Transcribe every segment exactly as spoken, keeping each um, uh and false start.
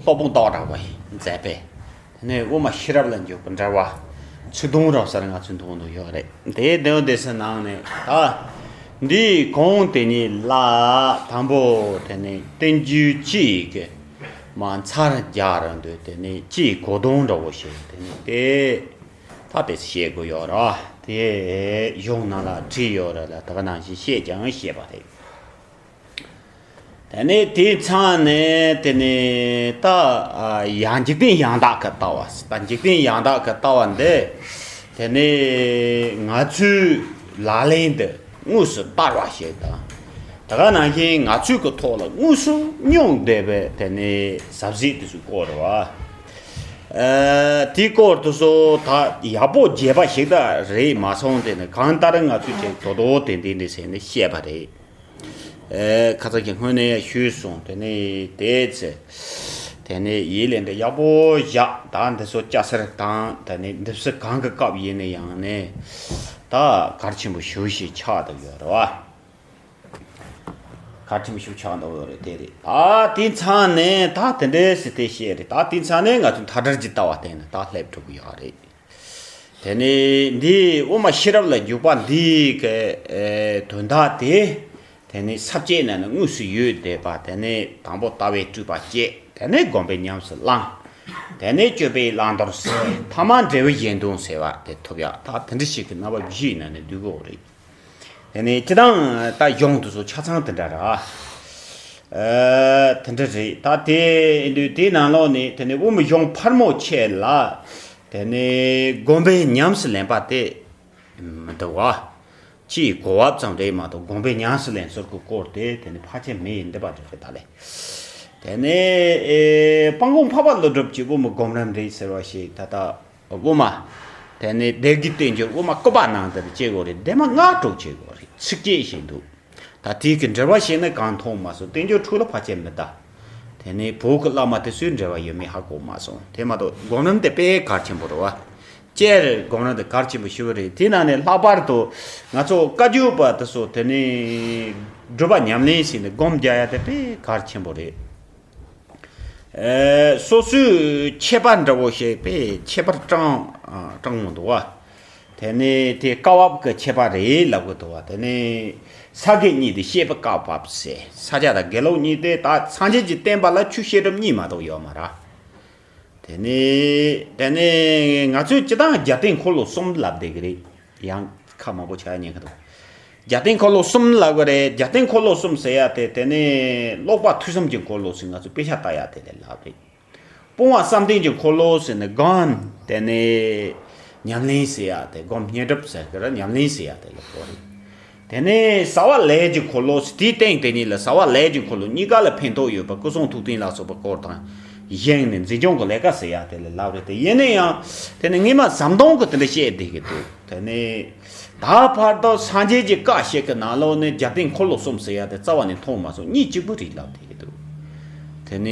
སློབ་དཔོན་སྟག་བྲག་པ་ཡིས་མཛད་པའི། དེ་ནས་དབུ་མ་ཤེས་རབ་ལ་འཇུག་པའི་འགྲེལ་པ། ཚིག་དོན་རབ་གསལ་ང་ཚོའི་མདུན་དུ་ཡོད་རེད། དེའི་དོན་དེ་ཚོའི་ནང་ནས་ད། འདིའི་གོང་དེ་ཉིད་ལ་དང་པོ་དེ་ནས་བསྟན་བཅོས་སྤྱི་ཡི་གི་མ་ཚར་རྒྱག་རང་དུ་དེ་ནས་སྤྱིའི་གོ་དོན་འདྲ་བོ་ཞིག་དེ་ནས་དེ། ད་དེ་བཤད་དགོས་ཡོད་ར། དེ་གཞུང་ནང་ལ་བྲིས་ཡོད་ར་ལ་ད་ག་ནང་བཞིན་བཤད་ཀྱང་བཤད་པ་རེད། དེ་ནས་དེའི་མཚམས་ནས་དེ་ནས་ད་ཡང་འཇིག་རྟེན་ཡང་དག་གི་ལྟ་བ། ད་འཇིག་རྟེན་ཡང་དག་གི་ལྟ་བ་འདི་དེ་ནས་ང་ཚོའི་ལག་ལེན་དུ་དངོས་སུ་བསྟར་བ་ཞིག་དང་། ད་ག་ནང་བཞིན་ང་ཚོའི་གི་ཐོག་ལ་དངོས་སུ་མྱོང་བསྡད་པའི་དེ་ནས་ཟབ་ཟིག་དེ་ཚོའི་སྐོར་རེད་བ། ཨ། དེའི་སྐོར་དེ་ཚོ་ད་ཡག་པོ་རྒྱས་པ་ཞིག་ད་རེད་མ་སོང་། དེ་ནི་གང་ལྟར་ང་ཚོས་ཅིག་དོ་དོ་དེ་འདི་འདི་ཟེར་ནས་བཤད་པ་རེད། ཨེ། ཁ་ཚ་གི་སྔོན་ནས་ཞུས་སོང་། དེ་ནས་དེ་ཚེ། དེ་ནས་ཡིད་ལས་འདི་ཡག་པོ་བཞག་ད་འདི་ཚོ་སྐྱ་སེར་དང་དེ་ནས་འདི་ཚོ་གང་གི་སྐབས་ཡིན་ན་ཡང་ནས་ད་གལ་ཆེན་པོ་ཞེ་པོ་ཞིག་ཆགས་བསྡད་ཡོད་རེད་བ། གལ་ཆེན་པོ་ཞིག་ཆགས་འདུག་ཡོད་རེད། དེ་རེད། ད་དེ་མཚམས་ནས་ད་དེ་འདྲའི་སྲིད་དེ་བཤད་རེད། ད་དེ་མཚམས་ནས་ང་ཚོ་མཐའ་བྲལ་གྱི་ལྟ་བ་བསྟན་ནས་ད་སླེབས་འགྲོ་གི་ཡོད་རེད། དེ་ནས་འདི་དབུ་མ་ཤེས་རབ་ལ་འཇུག་པ་འདི་གི་ཨེ་དོན་དག་དེ། དེ་ནས་ས་བཅད་ནང་ན་དངོས་སུ་ཡོད་བསྡད་པ། དེ་ནས་དང་པོ་ལྟ་བའི་སྤྲོས་པ་བཅད། དེ་ནས་སྒོམ་པས་ཉམས་སུ་བླང་། དེ་ནས་སྤྱོད་པས་བླང་དོར་སེལ། ཐ་མ་འབྲས་བུ་གཞན་དོན་སེལ་བ་དེ་ཐོབ་ཡག་ད་དེ་འདྲ་ཞིག་གི་རྣམ་པ་བཞིའི་ནང་ནས་བསྡུ་དགོས་རེད། དེ་ནས་སྤྱིར་བཏང་ད་གཞུང་དེ་ཚོ་ཆ་ཚང་དེ་འདྲ་ར། ཨ། དེ་འདྲ་རེད། ད་དེ་ཡིན་དུས་དེའི་ནང་ལོགས་ནས་དེ་ནས་དབུ་མའི་གཞུང་ཕལ་མོ་ཆེ་ལ། དེ་ནས་སྒོམ་པས་ཉམས་སུ་ལེན་པ་དེ་མི་འདུག་བ། སྤྱིའི་གོ་བབ་ཙམ་རེད་མ་གཏོགས་སྒོམ་པས་ཉམས་སུ་ལེན་ཚུལ་གྱི་སྐོར་དེ་དེ་ནས་ཕལ་ཆེར་མི་ཡི་འདི་པ་འདྲ་རེད་ད་ལས། དེ་ནས་ཨེ་དཔལ་མགོན་འཕགས་པ་ཀླུ་སྒྲུབ་ཀྱི་དབུ་མའི་སྒོམ་རིམ་རེད་ཟེར་བ་ཞིག་ད་ལྟ། དབུ་མ། དེ་ནས་སྡེ་དགུའི་བསྟན་འགྱུར་དབུ་མ་བཀོད་པ་ནང་དེར་བྱེད་དགོས་རེད། སྡེ་མ་ལྔ་དྲུག་བྱེད་དགོས་རེད། ཚིགས་བཅད་བཞིན་དུ། ད་དེའི་གི་འགྲེལ་པ་ཞིག་ནི་གང་མཐོང་མ་སོང་། བསྟན་འགྱུར་དྲུག་ལ་ཕལ་ཆེར་མི་ལྟ། དེ་ནས་བོད་ཀྱི་བླ་མ་དེ་ཚོའི་འགྲེལ་པ་ཡོད་མེད་ཧ་གོ་མ་སོང་། དེ་མ་གཏོགས་སྒོམ་རིམ་དེ་དཔེ་གལ་ཆེན་པོ་རེད་བ། སྤྱིར་སྒོམ་རིམ་དེ་གལ་ཆེན་པོ་ཞེ་པོ་རེད། དེ་ནང་ནས་ལྷག་པར་དུ་ང་ཚོ་བཀའ་བརྒྱུད་པ་དེ་ཚོ་དེ་ནས་སྒྲུབ་པ་ཉམས་ལེན་ཟེར་ནས་སྒོམ་རྒྱག་ཡ་དེ་དཔེ་གལ་ཆེན་པོ་རེད། ཨེ། སོ་སོའི་ཁྱད་པར་འདྲ་བོ་ཞིག་དཔེ་ཁྱད་པར་སྤྲང་སྤྲང་མོ་འདུག་བ། དེ་ནས་དེ་སྐབས་བབ་ཀྱི་ཁྱད་པར་རེད་ལབ་གི་འདུག་བ། དེ་ནས་ས་དགེ་གཉིས་དེ་བཤད་པའི་སྐབས་བབ་ཟེར། ས་སྐྱ་དང་དགེ་ལུགས་གཉིས་དེ་ད་སངས་རྒྱས་ཀྱི་བསྟན་པ་ལ་ཆོས་བཤད་སྒྲུབ་གཉིས་མ་གཏོགས་ཡོད་མ་རེད། དེ་ནས་དེ་ནས་ང་ཚོས་སྤྱིར་བཏང་རྒྱལ་བསྟན་འཁོར་ལོ་གསུམ་ལབ་བསྡད་ཀྱི་རེད། ཡང་ཁ་མང་པོ་ཆགས་ཉེན་ཁ་འདུག་རྒྱལ་བསྟན་འཁོར་ལོ་གསུམ་ལབ་ཀྱི་རེད། རྒྱལ་བསྟན་འཁོར་ལོ་གསུམ་ཟེར་ཡ་དེ་དེ་ནས་ཀློག་པ་ཐོས་བསམ་གྱི་འཁོར་ལོ་ཟེར་ང་ཚོ་དཔེ་ཆ་ལྟ་ཡ་དེ་ལས་ལབ་རེད། སྤོང་བ་བསམ་གཏན་གྱི་འཁོར་ལོ་ཟེར་ནས་སྒོམ། དེ་ནས་ཉམས་ལེན་ཟེར་ཡ་དེ་སྒོམ་བསྙེན་སྒྲུབ་ཟེར་གི་ར། ཉམས་ལེན་ཟེར་ཡ་དེ་ལ་གོ་རེད། དེ་ནས་ཟབ་པ་ལས་ཀྱི་འཁོར་ལོ་ཟེར། དེའི་སྟེང་དེ་ཉིད་ལ་ཟབ་པ་ལས་ཀྱི་འཁོར་ལོ་གཉིས་ཀ་ལ་ཕན་ཐོགས་ཡོད་པ་སྐུ་གསུང་ཐུགས་རྟེན་ལ་སོགས་པའི་སྐོར་དང་། གཞན་ནི་འཛིན་སྐྱོང་གི་ལས་ཀ་ཟེར་ཡ་དེ་ལ་ལབ་རེད་དེ། ཡིན་ན་ཡང་དེ་ནི་སྔས་མ་ཟམ་གདོང་གིས་དེ་འདྲ་བཤད་བསྡད་ཀྱི་འདུག་དེ་ནས་ད་བར་དུ་སངས་རྒྱས་ཀྱི་བཀའ་བཞི་གི་ནང་ལོགས་ནས་རྒྱལ་བསྟན་འཁོར་ལོ་གསུམ་ཟེར་ཡ་དེ་རྩ་བ་ནས་མཐོང་མ་སོང་། གཉིས་གཅིག་པུ་རེད་ལབ་བསྡད་ཀྱི་འདུག་དེ་ནས་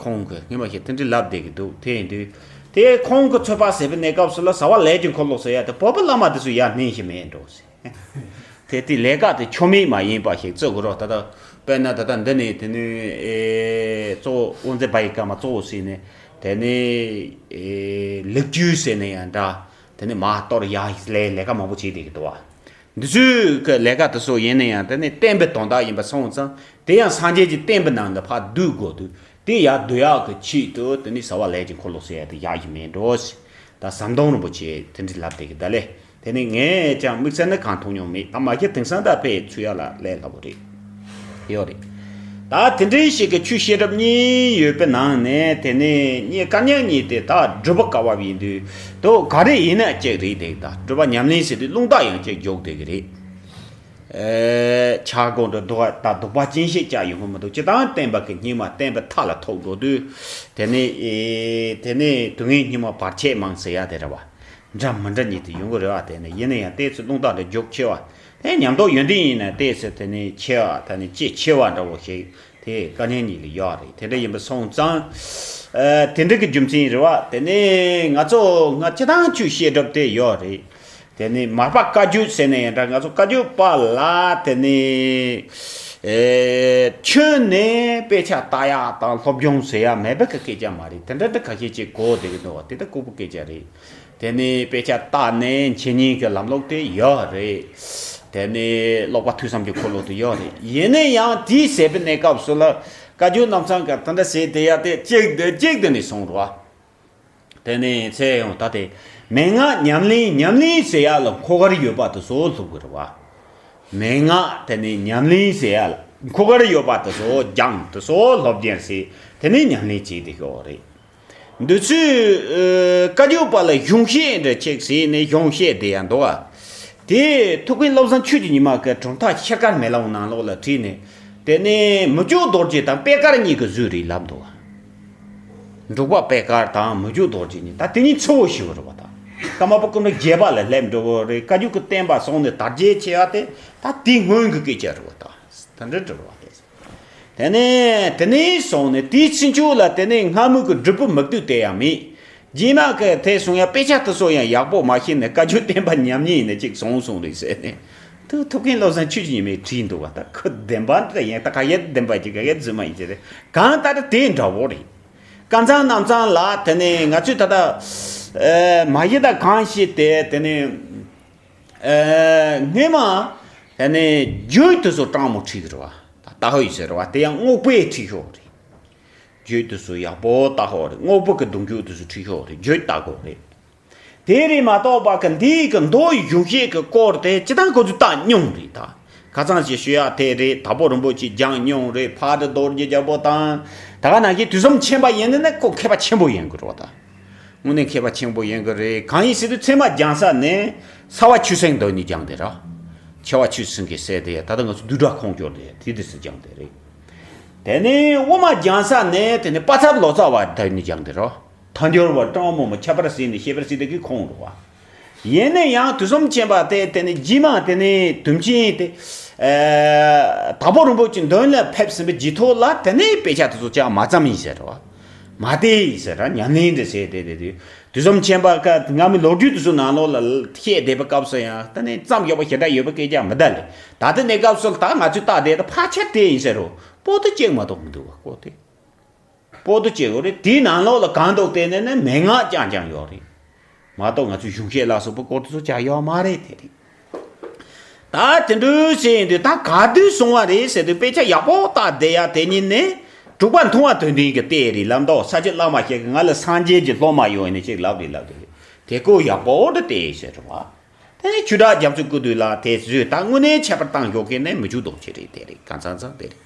ཁོང་གིས་སྔས་མ་ཞིག་དེ་འདྲ་ལབ་བསྡད་ཀྱི་འདུག་དེ་ཡིན་དུས་དེ་ཁོང་གིས་ཚོད་དཔག་བྱས་པའི་གནས་སྐབས་སུ་ལ་ཟབ་པ་ལས་ཀྱི་འཁོར་ལོ་ཟེར་ཡ་དེ་བོད་པའི་བླ་མ་དེ་ཚོས་ཡར་བསྣན་ཞིག་མེད་འགྲོ་ཟེར། དེ་དེའི་ལས་ཀ་དེ་ཆོ་མེད་མ་ཡིན་པ་ཞིག་བརྩི་དགོས་རོགས། ད་ལྟ་དཔེར་ན་ད་ལྟ་འདི་ནས་དེ་ནས་ཨེ་གཙོ་བོ་དབུ་མཛད་པ་ཡི་བཀའ་མ་གཙོ་བོ་ཟེར་ནས་དེ་ནས་ཨེ་ལེགས་བཅོས་ཟེར་ནས་ཡང་འདྲ། དེ་ནས་མ་གཏོར་ཡག་ལས་ལས་ཀ་མང་པོ་བྱས་བསྡད་ཀྱི་འདུག་བ། འདི་ཚོའི་གི་ལས་ཀ་དེ་ཚོ་ཡིན་ན་ཡང་དེ་ནས་བསྟན་པའི་དོན་དག་ཡིན་པ་སོང་ཙང་དེ་ཡང་སངས་རྒྱས་ཀྱི་བསྟན་པའི་ནང་ལ་ཕར་བསྡུ་དགོས་དུས་དེ་ཡར་བསྡུ་ཡག་གི་ཆེད་དུ་དེ་ནས་ཟབ་པ་ལས་ཀྱི་འཁོར་ལོ་ཟེར་ཡ་དེ་ཡག་ཞིག་མེད་འགྲོ་ཟེར། ད་ཟམ་གདོང་རིན་པོ་ཆེས་དེ་འདྲ་ལབ་བསྡད་ཀྱི་ད་ལས། དེ་ནས་ངས་ཀྱང་དམིགས་བསལ་ནི་གང་མཐོང་མྱོང་མེད། ད་མ་གཞི་དེང་སང་ད་དཔེ་ཚུད་ཡ་ལ་ལས་སླ་པོ་རེད། ཡོད་རེད། ད་དེ་འདྲའི་ཞིག་གི་ཆོས་བཤད་སྒྲུབ་གཉིས་ཡོད་པའི་ནང་ནས་དེ་ནས་གཉིས་བཀའ་རྙིང་གཉིས་དེ་ད་སྒྲུབ་པ་སྐབས་བབ་ཡིན་དུས་དོ་ག་རེ་ཡིན་ན་གཅིག་རེད་དེ། ད་སྒྲུབ་པ་ཉམས་ལེན་ཟེར་དུས་རླུང་རྟ་ཡང་གཅིག་འཇོག་བསྡད་ཀྱི་རེད། ཨེ། ཆ་དགོས་འགྲོ་འདུག་ད་འདུག་པ་ཅན་ཞིག་བཅའ་ཡོང་གི་མི་འདུག་སྤྱིར་བཏང་བསྟན་པ་གི་སྙིགས་མ་བསྟན་པའི་མཐའ་ལ་ཐུག་འགྲོ་དུས་དེ་ནས་ཨེ། དེ་ནས་དུས་ངན་སྙིགས་མ་བར་ཆད་མང་ཟེར་ཡ་དེ་རེད་བ། འདྲ་མི་འདྲ་གཉིས་དེ་ཡོང་གི་རེད་བ། དེ་ནས་ཡིན་ན་ཡང་ཏོག་ཙམ་རླུང་རྟ་འདྲ་མགྱོགས་ཆེ་བ། དེ་ཉམས་རྟོགས་ཡོན་ཏན་ཡིན་ན་ཏོག་ཙམ་དེ་ནས་ཆེ་བ། དེ་ནས་ལྕེ་ཆེ་བ་འདྲ་བོ་ཞིག་དེ་བཀའ་རྙིང་གཉིས་ལ་ཡོད་རེད། དེ་འདྲ་ཡིན་པ་སོང་ཙང་། ཨ། དེ་འདྲ་གི་རྒྱུ་མཚན་རེད་བ། དེ་ནས་ང་ཚོ་སྔ་སྤྱིར་བཏང་ཆོས་བཤད་སྒྲུབ་དེ་ཡོད་རེད། དེ་ནས་མར་པ་བཀའ་བརྒྱུད་ཟེར་ནས་ཡང་འདྲ། ང་ཚོ་བཀའ་བརྒྱུད་པ་ལ་དེ་ནས་ ཨེ། ཁྱོན་ནས་དཔེ་ཆ་ལྟ་ཡག་དང་སློབ་སྦྱོང་བྱེད་ཡག་མེད་པའི་སྐད་ཆ་མ་རེད། དེ་འདྲ་འདྲ་ཁ་ཤས་ཅིག་གོ་བསྡད་ཀྱི་འདུག་བ། དེ་ད་ལྐུགས་པའི་སྐད་ཆ་རེད། དེ་ནས་དཔེ་ཆ་ལྟ་ནས་འཆད་ཉན་གྱི་ལམ་ལུགས་དེ་ཡོད་རེད། དེ་ནས་ཀློག་པ་ཐོས་བསམ་གྱི་འཁོར་ལོ་དེ་ཡོད་རེད། ཡིན་ན་ཡང་དེའི་ཟད་པའི་གནས་སྐབས་སུ་ལ་བཀའ་བརྒྱུད་རྣམ་གསུམ་ག་དེ་འདྲ་ཟེར་བསྡད་ཡག་དེ་གཅིག་དེ་གཅིག་དེ་ནས་སོང་རོགས། དེ་ནས་ཚེ་ཡང་ད་དེ་མན་ངག་ཉམས་ལེན། ཉམས་ལེན་ཟེར་ཡག་ལ་མཁོ་གར་ཡོད་པ་དེ་ཚོ་སློབ་དགོས་རེད་བ། མན་ངག་དེ་ནས་ཉམས་ལེན་ཟེར་ཡག་ལ་མཁོ་གར་ཡོད་པ་དེ་ཚོ་སྦྱངས། དེ་ཚོ་སློབ་སྦྱོང་བྱས། དེ་ནས་ཉམས་ལེན་བྱས་ཏེ་ཤོག་རེད། འདི་ཚོས་ཨ་བཀའ་བརྒྱུད་པ་ལ་གཞུང་བཤད་འདྲ་ཅིག་ཟེར་ནས་གཞུང་བཤད་བསྡད་ཡག་འདུག་བ། དེ་ཐུའུ་བཀྭན་བློ་བཟང་ཆོས་ཀྱི་ཉི་མ་གི་གྲུབ་མཐའ་ཤེལ་དཀར་མེ་ལོང་ནང་ལོགས་ལ་བྲིས་ནས། དེ་ནས་མི་བསྐྱོད་རྡོ་རྗེ་དང་པད་དཀར་གཉིས་ཀྱིས་བཟོས་རེད་ལབ་འདུག་བ། འབྲུག་པ་པད་དཀར་དང་མི་བསྐྱོད་རྡོ་རྗེ་གཉིས། ད་དེ་གཉིས་གཙོ་བོ་ཞིག་རེད་བ། ད་ཀརྨ་པ་ཀུན་དགའ་བརྒྱད་པ་ལ་སླེབས་འགྲོ་གི་རེད། བཀའ་བརྒྱུད་ཀྱི་བསྟན་པ་སྲུང་ནས་དར་རྒྱས་ཆེ་བ་དེ་ད་དེ་སྔོན་གྱི་སྐད་ཆ་རེད་བ། ད་དེ་འདྲ་རེད་བ། དེ་དེ་ནས་དེ་ནས་སོང་ནས་དེའི་ཕྱི་ཕྱོགས་ལ་དེ་ནས་སྔ་མོ་གི་སྒྲུབ་པོ་མུ་སྟེགས་དེ་ཡང་མེད། རྗེས་མ་གི་དེ་སོང་ཡང་དཔེ་ཆ་དེ་ཚོ་ཡང་ཡག་པོ་མ་ཤེས་ནས་བཀའ་བརྒྱུད་བསྟན་པ་ཉམས་ཉེས་ནས་ཅིག་སོང་སོང་རེད་ཟེར་ནས། དུ་ཐུའུ་བཀྭན་བློ་བཟང་ཆོས་ཀྱི་ཉི་མས་བྲིས་འདུག་བ། ད་ཁོ་བདེན་པ་འདྲ་ཡིན། ད་ག་ཡེ་བདེན་པ་ཅིག་ག་ཡེ་རྫུན་མ་ཡིན་ཅི་རེད། གང་ལྟར་དེ་འདྲ་བོ་རེད། དཀར་མཛངས་གནམ་གཙང་ལ་དེ་ནས་ང་ཚོས་ད་ལྟ་ཨེ་མ་གཞི་ད་གང་ཞིག་དེ་དེ་ནས་ཨེ་སྔས་མ་དེ་ནས་རྒྱུད་དེ་ཚོ་སྤྲང་མོ་ཁྲིད་ཀྱི་རེད་བ། ད་ལྟ་ཧོ་ཡོད་ཟེར་བ་དེ་ཡང་རྔོག་པས་ཁྲིད་ཤོག་རེད། རྒྱུད་དེ་ཚོ་ཡག་པོ་ལྟ་ཧོ་རེད། རྔོག་པ་གི་གདུང་རྒྱུད་དེ་ཚོ་ཁྲིད་ཤོག་རེད། རྒྱུད་ལྟ་དགོས་རེད། དེ་རེད་མ་གཏོགས་པ་གི་འདིའི་གི་མདོ་གཞུང་བཤད་ཀྱི་སྐོར་དེ་སྤྱིར་བཏང་ཁོ་ཚོས་བལྟ་མྱོང་རེད་ད། ཁ་སང་ཞིག་ཞུ་ཡག་དེ་རེད། དྭགས་པོ་རིན་པོ་ཆེས་སྦྱངས་མྱོང་རེད། ཕག་གྲུ་རྡོ་རྗེ་རྒྱལ་པོ་དང་། ད་ག་ནང་བཞིན་དུས་གསུམ་མཁྱེན་པ་ཡིན་ན་ནི་ཁོ་མཁས་པ་ཆེན་པོ་ཡིན་དགོས་རེད་བ་ད། དངོས་གནས་མཁས་པ་ཆེན་པོ་ཡིན་དགོས་རེད། གང་ཡིན་ཟེར་དུས་ཚད་མ་སྦྱངས་ས་ནི་ཚ་བ་ཆུ་སྲིན་འདོན་ནས་སྦྱངས་དེ་ར། ཆེ་བ་ཆུ་སྲིན་གྱི་སྲས་དེ་ད་ལྟ་ང་ཚོ་བདུད་དགྲ་ཁོང་སྐྱོར་དེ་དེ་དུས་སུ་སྦྱངས་དེ་རེད། དེ་ནས་དབུ་མ་སྦྱངས་ས་ནི་དེ་ནི་དཔའ་མཛངས་ལོ་ཙཱ་བ་འདོན་ནས་སྦྱངས་དེ་ར། མཐའ་འཁྱོལ་བ་སྤྲང་མོ་མ་ཁྱད་པར་ཟིན་ནས་ཤེས་པར་སྲིད་དེ་གི་ཁོང་རུ་བ། ཡིན་ན་ཡང་དུས་གསུམ་མཁྱེན་པ་དེ་དེ་ནི་རྗེས་མ་དེ་ནི་དུས་ཆེན་དེ། ཨ་དྭགས་པོ་རིན་པོ་ཆེ་མདུན་ལ་ཕེབས་ཟིན་པའི་རྗེས་ཐོག་ལ་དེ་ནི་དཔེ་ཆ་དེ་ཚོ་ཅང་མ་བརྩམས་ཡིན་ཟེར་བ། མ་བལྟས་ཡིན་ཟེར་ར། ཉམས་ལེན་རེད་ཟེར་དེ་དེ་དུས་དུས་གསུམ་མཁྱེན་པ་ཀ་སྔ་མའི་ལོ་རྒྱུས་དེ་ཚོ་ནང་ལོགས་ལ་བཤད་བསྡད་པའི་སྐབས་སུ་ཡང་དེ་ནི་བརྩམས་ཡོད་པ་ཞེ་དྲག་ཡོད་པའི་སྐད་ཆ་མི་འདྲ་ལས། ད་ལྟ་གནས་སྐབས་སུ་ད་ང་ཚོས་བལྟ་བསྡད་དེ་ཕལ་ཆེར་དེ་ཡིན་ཟེར་རོ། པོ་ཏི་གཅིག་མ་གཏོགས་མི་འདུག་བ་ཀོ་དེ། པོ་ཏི་སྐྱེ་དགོས་རེད། དེའི་ནང་ལོགས་ལ་གང་འདུག་བལྟས་ནས་ནི་མན་ངག་རྐྱང་རྐྱང་ཡོད་རེད། མ་གཏོགས་ང་ཚོའི་གཞུང་བཤད་ལ་སོགས་པའི་སྐོར་དེ་ཚོ་ཅང་ཡོད་མ་རེད། དེ་རེད། ད་དེ་འདྲ་བྱས་ཡིན་དུས་ད་ག་དུས་སོང་བ་རེད་ཟེར་དུས་དཔེ་ཆ་ཡག་པོ་བལྟ་བསྡད་ཡ་དེ་ཉིད་ནི་དྲུག་པ་མཐོང་བ་དོན་ལྡན་གྱི་ལྟས་རེད་ལབ་མདོག་ས་སྐྱ་བླ་མ་ཞིག་གིས་ང་ལ་སངས་རྒྱས་ཀྱི་སློབ་མ་ཡོང་ནས་ཅིག་ལབ་རེད་ལབ་དེ་རེད། དེ་ཀོ་ཡག་པོ་འདྲ་བལྟས་ཟེར་བ། དེ་ནས་ཆོས་གྲགས་རྒྱ་མཚོ་སྐུ་དུས་ལ་དེ་བཟོས་ད་དངོས་གནས་ཁྱད་པར་བཏང་ཞོག་གི་ནས་མི་ཆུ་ལྡོག་ཆེ་རེད། དེ་རེད། གང་ཚང་ཚང་དེ་རེད།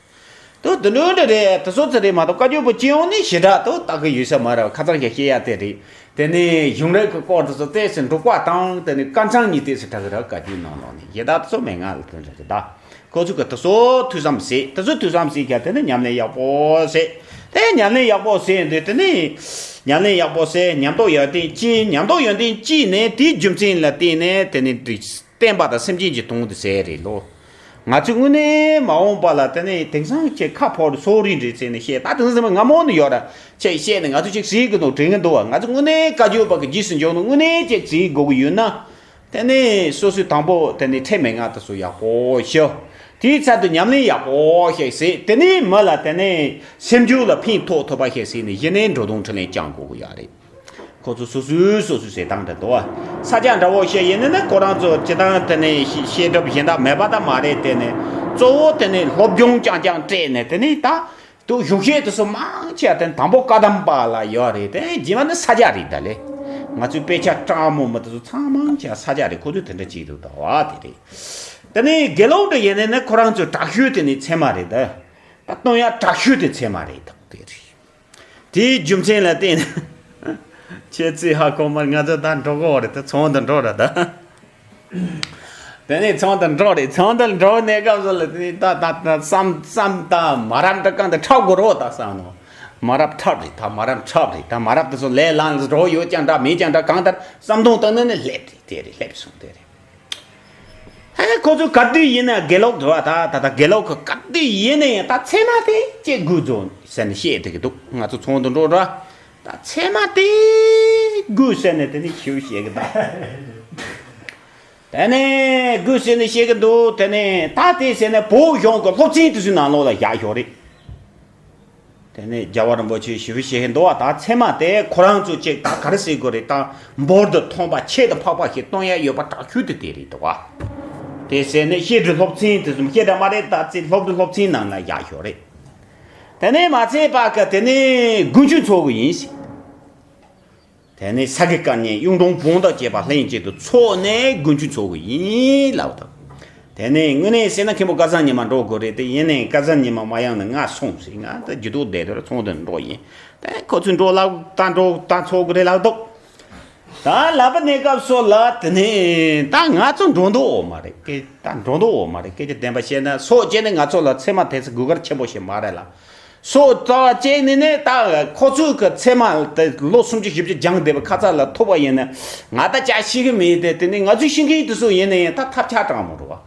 དོ་དུ་ལོ་འདྲ་རེད། དེ་སོ་ཚེ་རེད་མ་གཏོགས་བཀའ་བརྒྱུད་པོ་སྤྱི་ཡོངས་ནས་ཞེ་དྲག་དོ་བལྟ་གི་ཡོད་ས་མ་རེད། ཁ་ཚང་ཞིག་བཤད་ཡ་དེ་རེད། དེ་ནས་གཞུང་ལུགས་ཀྱི་སྐོར་དེ་ཚོ་ཏོག་ཙམ་འབྲུག་པ་དང་དེ་ནས་དཀར་ཚང་གཉིས་ཏོག་ཙམ་དྲག་གི་རེད། བཀའ་བརྒྱུད་ནང་ལོགས་ནས་ཞེ་དྲག་དེ་ཚོ་མན་ངག་ལ་དོན་རེད་ད། ཁོ་ཚོ་གི་དེ་ཚོ་ཐོས་བསམ་བྱེད། དེ་ཚོ་ཐོས་བསམ་བྱེད་ཀྱང་དེ་ནས་ཉམས་ལེན་ཡག་པོ་བྱེད། དེ་ཉམས་ལེན་ཡག་པོ་བྱེད་འདི་དེ་ནས་ཉམས་ལེན་ཡག་པོ་བྱེད། ཉམས་རྟོགས་ཡོན་ཏན་སྐྱེ། ཉམས་རྟོགས་ཡོན་ཏན་སྐྱེས་ནས་དེའི་རྒྱུ་མཚན་ལ་བརྟེན་ནས་དེ་ནས་བསྟན་པ་དང་སེམས་ཅན་གྱི་དོན་དུ་བྱེད་རེད་ལོ། ང་ཚོས་དངོས་གནས་མ་འོངས་པ་ལ་དེ་ནས་དེང་སང་ཁྱེད་ཁ་ཕོར་སོ་རིན་རེད་ཟེར་ནས་བཤད། ད་དེང་སང་སྔ་མོ་ནས་ཡོད་ར་ཁྱེད་བཤད་ནས་ང་ཚོ་ཅིག་ཟེར་གི་འདུག་དྲན་གི་འདུག་བ། ང་ཚོ་དངོས་གནས་བཀའ་བརྒྱུད་པ་གི་རྗེས་སུ་འཇུག་ནོ་དངོས་གནས་ཅིག་ཟེར་དགོས་གི་ཡོད་ན། དེ་ནས་སོ་སོའི་དང་པོ་དེ་ནས་ཁྲིད་མན་ངག་དེ་ཚོ་ཡག་པོ་ཤོད། དེའི་ཚད་དུ་ཉམས་ལེན་ཡག་པོ་ཞིག་བྱེད། དེ་ནས་མི་ལ་དེ་ནས་སེམས་རྒྱུད་ལ་ཕན་ཐོགས་ཐུབ་པ་ཞིག་བྱས་ནས་གཞི་ནས་འགྲོ་དོན་འཕྲིན་ལས་བསྐྱང་དགོས་ཀྱི་ཡོད་རེད། ཁོ་ཚོ་སོ་སོའི་སོ་སོའི་བྱེད་སྟངས་འདྲ་འདུག་བ། ས་ཆ་འདྲ་བོ་ཞིག་ཡིན་ན་ནི་ཁོ་རང་ཚོ་སྤྱི་བཏང་དེ་ནས་བཤད་སྒྲུབ་གཞན་དག་མེད་པ་ད་མ་རེད། དེ་ནས་གཙོ་བོ་དེ་ནས་སློབ་སྦྱོང་རྐྱང་རྐྱང་སྤྲད་ནས་དེ་ནས་ད། དུ་གཞུང་བཤད་དེ་ཚོ་མང་ཆེ་བ་དེ་དང་པོ་བཀའ་གདམས་པ་ལ་ཡོད་རེད། དེ་རྗེས་མ་ནི་ས་སྐྱ་རེད་ད་ལེ། ང་ཚོའི་དཔེ་ཆ་སྤྲང་མོ་མི་དེ་ཚོ་ཚང་མང་ཆེ་བ་ས་སྐྱ་རེད། ཁོ་ཚོས་དེ་འདྲ་བྱེད་འདུག་ད་བ་དེ་རེད། དེ་ནས་དགེ་ལུགས་འདྲ་ཡིན་ནའི་ནི་ཁོ་རང་ཚོའི་དྲག་ཤོས་དེ་ནི་ཚད་མ་རེད་ད། ད་སྟོན་ཡ་དྲག་ཤོས་དེ་ཚད་མ་རེད་ད་དེ་རེད། དེའི་རྒྱུ་མཚན་ལ་བརྟེན་ནས་ཁྱེད་ཚོས་ཧ་གོ་མ། ང་ཚོ་ད་འགྲོ་གི་ཡོད་རེད། ད་ཚོང་དུ་འགྲོ་ར་ད། དེ་ནས་ཚོང་དུ་འགྲོ་རེད། ཚོང་དུ་འགྲོ་གནས་སྐབས་སུ་ལ་དེ་ནས་ད་ད་ད་བསམ་བསམ་ད་མ་རབས་འདྲ་གང་དུ་འཁྲབ་དགོས་རོགས་ད་བསམ་ནོ། མ་རབས་འཁྲབ་རེད། ད་མ་རབས་འཁྲབ་རེད། ད་མ་རབས་དེ་ཚོ་ལས་ལངས་འགྲོ་ཡོད་ཀྱང་འདྲ་མེད་ཀྱང་འདྲ་གང་ལྟར་བསམ་བློ་བཏང་ནས་ནི་སླེབས་རེད། དེ་རེད། སླེབས་སོང་དེ་རེད། ཧེ་ཁོ་ཚོ་ག་དུས་ཡིན་ན་དགེ་ལུགས་འདྲ་བ་ད་ད་ད་དགེ་ལུགས་ག་ག་དུས་ཡིན་ན་ཡང་ད་ཚད་མ་དེ་ཅིག་དགོས་ཚོ་ཟེར་ནས་བཤད་བསྡད་ཀྱི་འདུག་ང་ཚོ་ཚོང་དུ་འགྲོ་འདྲ་ད་ཚད་མ་དེ་དགོས་ཟེར་ནས་དེ་ནས་ཞེ་པོ་བཤད་ཀྱི་འདུག་དེ་ནས་དགོས་ཟེར་ནས་བཤད་ཀྱི་འདུག་དེ་ནས་ད་དེ་ཟེར་ནས་བོད་གཞུང་གི་སློབ་ཚན་དེ་ཚོའི་ནང་ལོགས་ལ་བཞག་ཞོག་རེད། དེ་ནས་རྒྱལ་བ་རིན་པོ་ཆེས་ཞུ་བ་བྱེད་ཀྱི་འདུག་བ། ད་ཚད་མ་དེ་ཁོ་རང་ཚོ་ཅིག་ད་ག་རེ་ཟེར་དགོས་རེད། ད་འབུར་དུ་ཐོན་པ་ཆེད་དུ་འཕགས་པ་ཞིག་སྟོན་ཡ་ཡོད་པ་དྲག་ཤོས་དེ་དེ་རེད་འདུག་བ། དེ་ཟེར་ནས་བཤད་སྒྲུབ་སློབ་ཚན་དེ་ཚོ་བཤད་སྒྲུབ་མ་རེད། ད་ཚེ་སློབ་སྒྲུབ་སློབ་ཚན་ནང་ལ་བཞག་ཞོག་རེད། དེ་ནས་མ་ཚད་པ་གི་དེ་ནས་དགུན་ཆོས་འཚོགས་གི་ཡིན་ཟེར། དེ་ནས་ས་དགེ་བཀའ་རྙིང་གཡུང་དྲུང་བོན་དང་བཅས་པ་ལྷན་ཅིག་ཏུ་འཚོགས་ནས་དགུན་ཆོས་འཚོགས་གི་ཡིན་ལབ་དང་། དེ་ནས་དངོས་གནས་ཟེར་ན་མཁན་པོ་སྐལ་བཟང་ཉི་མ་འགྲོ་དགོས་རེད་དེ། ཡིན་ནའི་སྐལ་བཟང་ཉི་མ་མ་ཡོང་ན་ང་སོང་ཟེར། ང་ད་རྒྱུ་དོག་བསྡད་དོ་ར་ཚོང་དུ་འགྲོ་ཡིན། དེ་ཁོ་ཚོས་འགྲོ་ལབ་ད་འགྲོ་ད་འཚོགས་དགོས་རེད་ལབ་འདུག་ད་ལབ་པ་གནས་སྐབས་སོགས་ལ་དེ་ནས་ད་ང་ཚོ་འགྲོ་འདོད་འོ་མ་རེད། སྐད་ད་འགྲོ་འདོད་འོ་མ་རེད། སྐད་ཆ་བདེན་པ་བཤད་ན་སོགས་བྱས་ནས་ང་ཚོ་ལ་ཚད་མ་དེ་ཚོ་དགོས་གལ་ཆེན་པོ་ཞིག་མ་རེད་ལ། སོགས་རྩ་བ་བཅད་ནས་ནས་ད་ཁོ་ཚོས་གི་ཚད་མ་དེ་ལོ་སུམ་ཅུ་བཞི་བཅུ་སྦྱངས་བསྡད་པའི་ཁ་ཚ་ལ་ཐུག་པ་ཡིན་ན་ང་ད་ཅག་ཤེས་གི་མེད་དེ། དེ་ནས་ང་ཚོས་ཤེས་མཁན་དེ་ཚོ་ཡིན་ན་ཡང་ད་ཐབས་ཆག་དྲག་མོ་རེད་བ།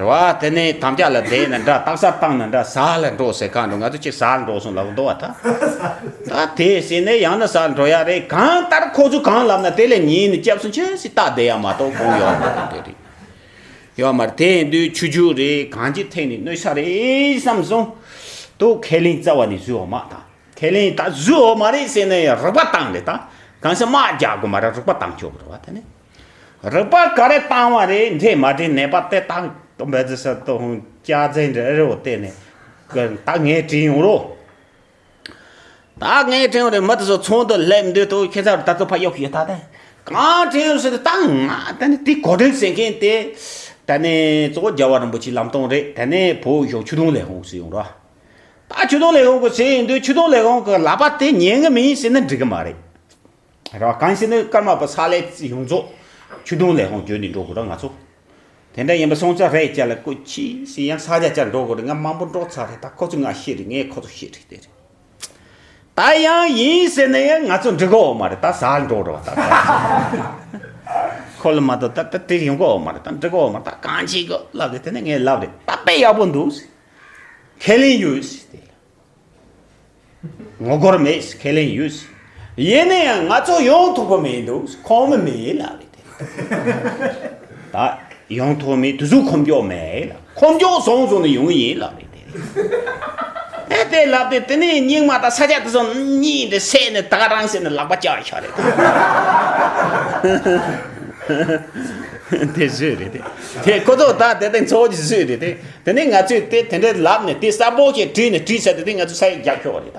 རེད་བ། དེ་ནས་དམ་བཅའ་ལ་བསྡད་ན་འདྲ། རྟགས་གསལ་བཏང་ན་འདྲ། ཟ་ལ་འགྲོ་ཟེར་ག་འགྲོ། ང་ཚོ་གཅིག་ཟ་ལ་འགྲོ་སོང་ལབ་འདུག་བ། ད་ད་དེ་ཟེར་ནས་ཡང་ན་ཟ་ལ་འགྲོ་ཡ་རེད། གང་ལྟར་ཁོ་ཚོས་གང་ལབ་ན་དེ་ལ་ཉན་ནས་སྐྱབས་སུ་མཆི་ཟེར་ལྟ་བསྡད་ཡ་མ་གཏོགས་དགོངས་ཡོད་མ་རེད། དེ་རེད། ཡོད་མ་རེད། དེ་ཡིན་དུས་ཆོས་རྒྱུགས་རེད། གང་ཅི་ཐད་ནས་གནོད་ས་རེད་བསམ་སོང་། དུ་ཁས་ལེན་རྩ་བ་ནས་བཟོས་འོ་མ་དང་། ཁས་ལེན་ད་བཟོས་འོ་མ་རེད་ཟེར་ནས་རིག་པ་བཏང་རེད། ད་གང་ཟེར་དམག་རྒྱག་དགོས་མ་རེད། རིག་པ་བཏང་ཆོག་གི་རེད་བ། དེ་ནས་རིག་པ་ག་རེ་བཏང་བ་རེད། འདྲེ་མ་འདྲེ་ནད་པ་དེ་དང་དུ་འབད་ཚེ་ས་དུ་ཧུང་སྐྱ་རྫས་འདྲ་རེ་བོ་བལྟས་ནས་ད་ངས་དྲིས་ཡོང་རོགས། ད་ངས་དྲན་ཡོང་རེད། མི་དེ་ཚོ་ཚོང་དུ་སླེབས་འདུག་དོ། ཁྱེད་ཚོར་ད་ཚོ་ཕ་གཡོག་ཡོད་ད་དེ། གང་དྲན་ཡོང་ཟེར་ཏེ་ད་ང་ད་ནི་དེ་གོ་དྲན་ཟེར་མཁན་དེ། ད་ནི་གཙོ་བོ་རྒྱལ་བ་རིན་པོ་ཆེའི་ལམ་སྟོན་རེད། ད་ནི་བོད་གཞུང་ཆོས་དོན་ལས་ཁུངས་ཟེར་ཡོང་ར། ད་ཆོས་དོན་ལས་ཁུངས་གི་ཟེར་ཡིན་དུས་ཆོས་དོན་ལས་ཁུངས་གི་ལག་པ་དེ་ཉན་གི་མིན་ཟེར་ན་འགྲིག་གི་མ་རེད། ར་གང་ཟེར་ན་ཀརྨ་པ་ས་ལེ་ཡོངས་རྫོགས་ཆོས་དོན་ལས་ཁུངས་བརྒྱུད་ནས་འགྲོ་དགོས་ར་ང་ཚོ། དེ་འདྲ་ཡིན་པ་སོང་ཙང་རེད་ཅག་ལ་སྐུ་མཁྱེན་ཟེར་ཡང་ས་ཆ་ཅག་འགྲོ་དགོས་རེད། ང་མང་པོ་འགྲོ་ཚར་རེད། ད་ཁོ་ཚོ་ང་ཤེས་རེད། ངས་ཁོ་ཚོ་ཤེས་རེད་དེ་རེད། ད་ཡང་ཡིན་ཟེར་ན་ཡང་ང་ཚོ་འགྲིག་གོ་མ་རེད། ད་ཟ་འགྲོ་རེད་བ། ད་ཁོ་ལ་མ་གཏོགས་ད་ད་དེ་ཡོང་གོ་མ་རེད། ད་འགྲིག་གོ་མ་རེད། ད་གང་བྱེད་གོ་ལབ་རེད། དེ་ནས་ངས་ལབ་རེད། ད་དཔེ་ཡག་པོ་འདུག་ཟེར། ཁས་ལེན་ཡོད་ཟེར་དེ་ལ། ངོ་རྒོལ་མེད་ཟེར། ཁས་ལེན་ཡོད་ཟེར། ཡིན་ན་ཡང་ང་ཚོ་ཡོང་ཐུབ་པ་མེད་འདུག་ཟེར། ཁོམ་མེད་ལབ་རེད་དེ། ད་ཡོང་ཐུབ་མེད། དུས་ཚོད་ཁོམ་སྐྱོ་མེད་ལ། ཁོམ་སྐྱོ་སོང་སོང་ནས་ཡོང་གི་ཡིན་ལབ་རེད་དེ། ཨེ་དེ་ལབ་དེ་དེ་ནས་སྙིང་མ་དང་ས་ཆ་དེ་ཚོ་གཉིད་དེ་སད་ནས་ད་ག་རང་སད་ནས་ལག་པ་བཅག་ཤག་རེད་དེ། དེ་བཟོས་རེད་དེ། དེ་ཁོ་ཚོ་ད་དེ་དེ་ཚོགས་ཀྱི་བཟོས་རེད་དེ། དེ་ནས་ང་ཚོས་དེ་དེ་འདྲ་ལབ་ནས་དེ་གསལ་པོ་ཞིག་བྲིས་ནས་བྲིས་ཚར་དེ་དེ་ང་ཚོ་ས་ཡིག་རྒྱག་ཤོག་རེད་ད།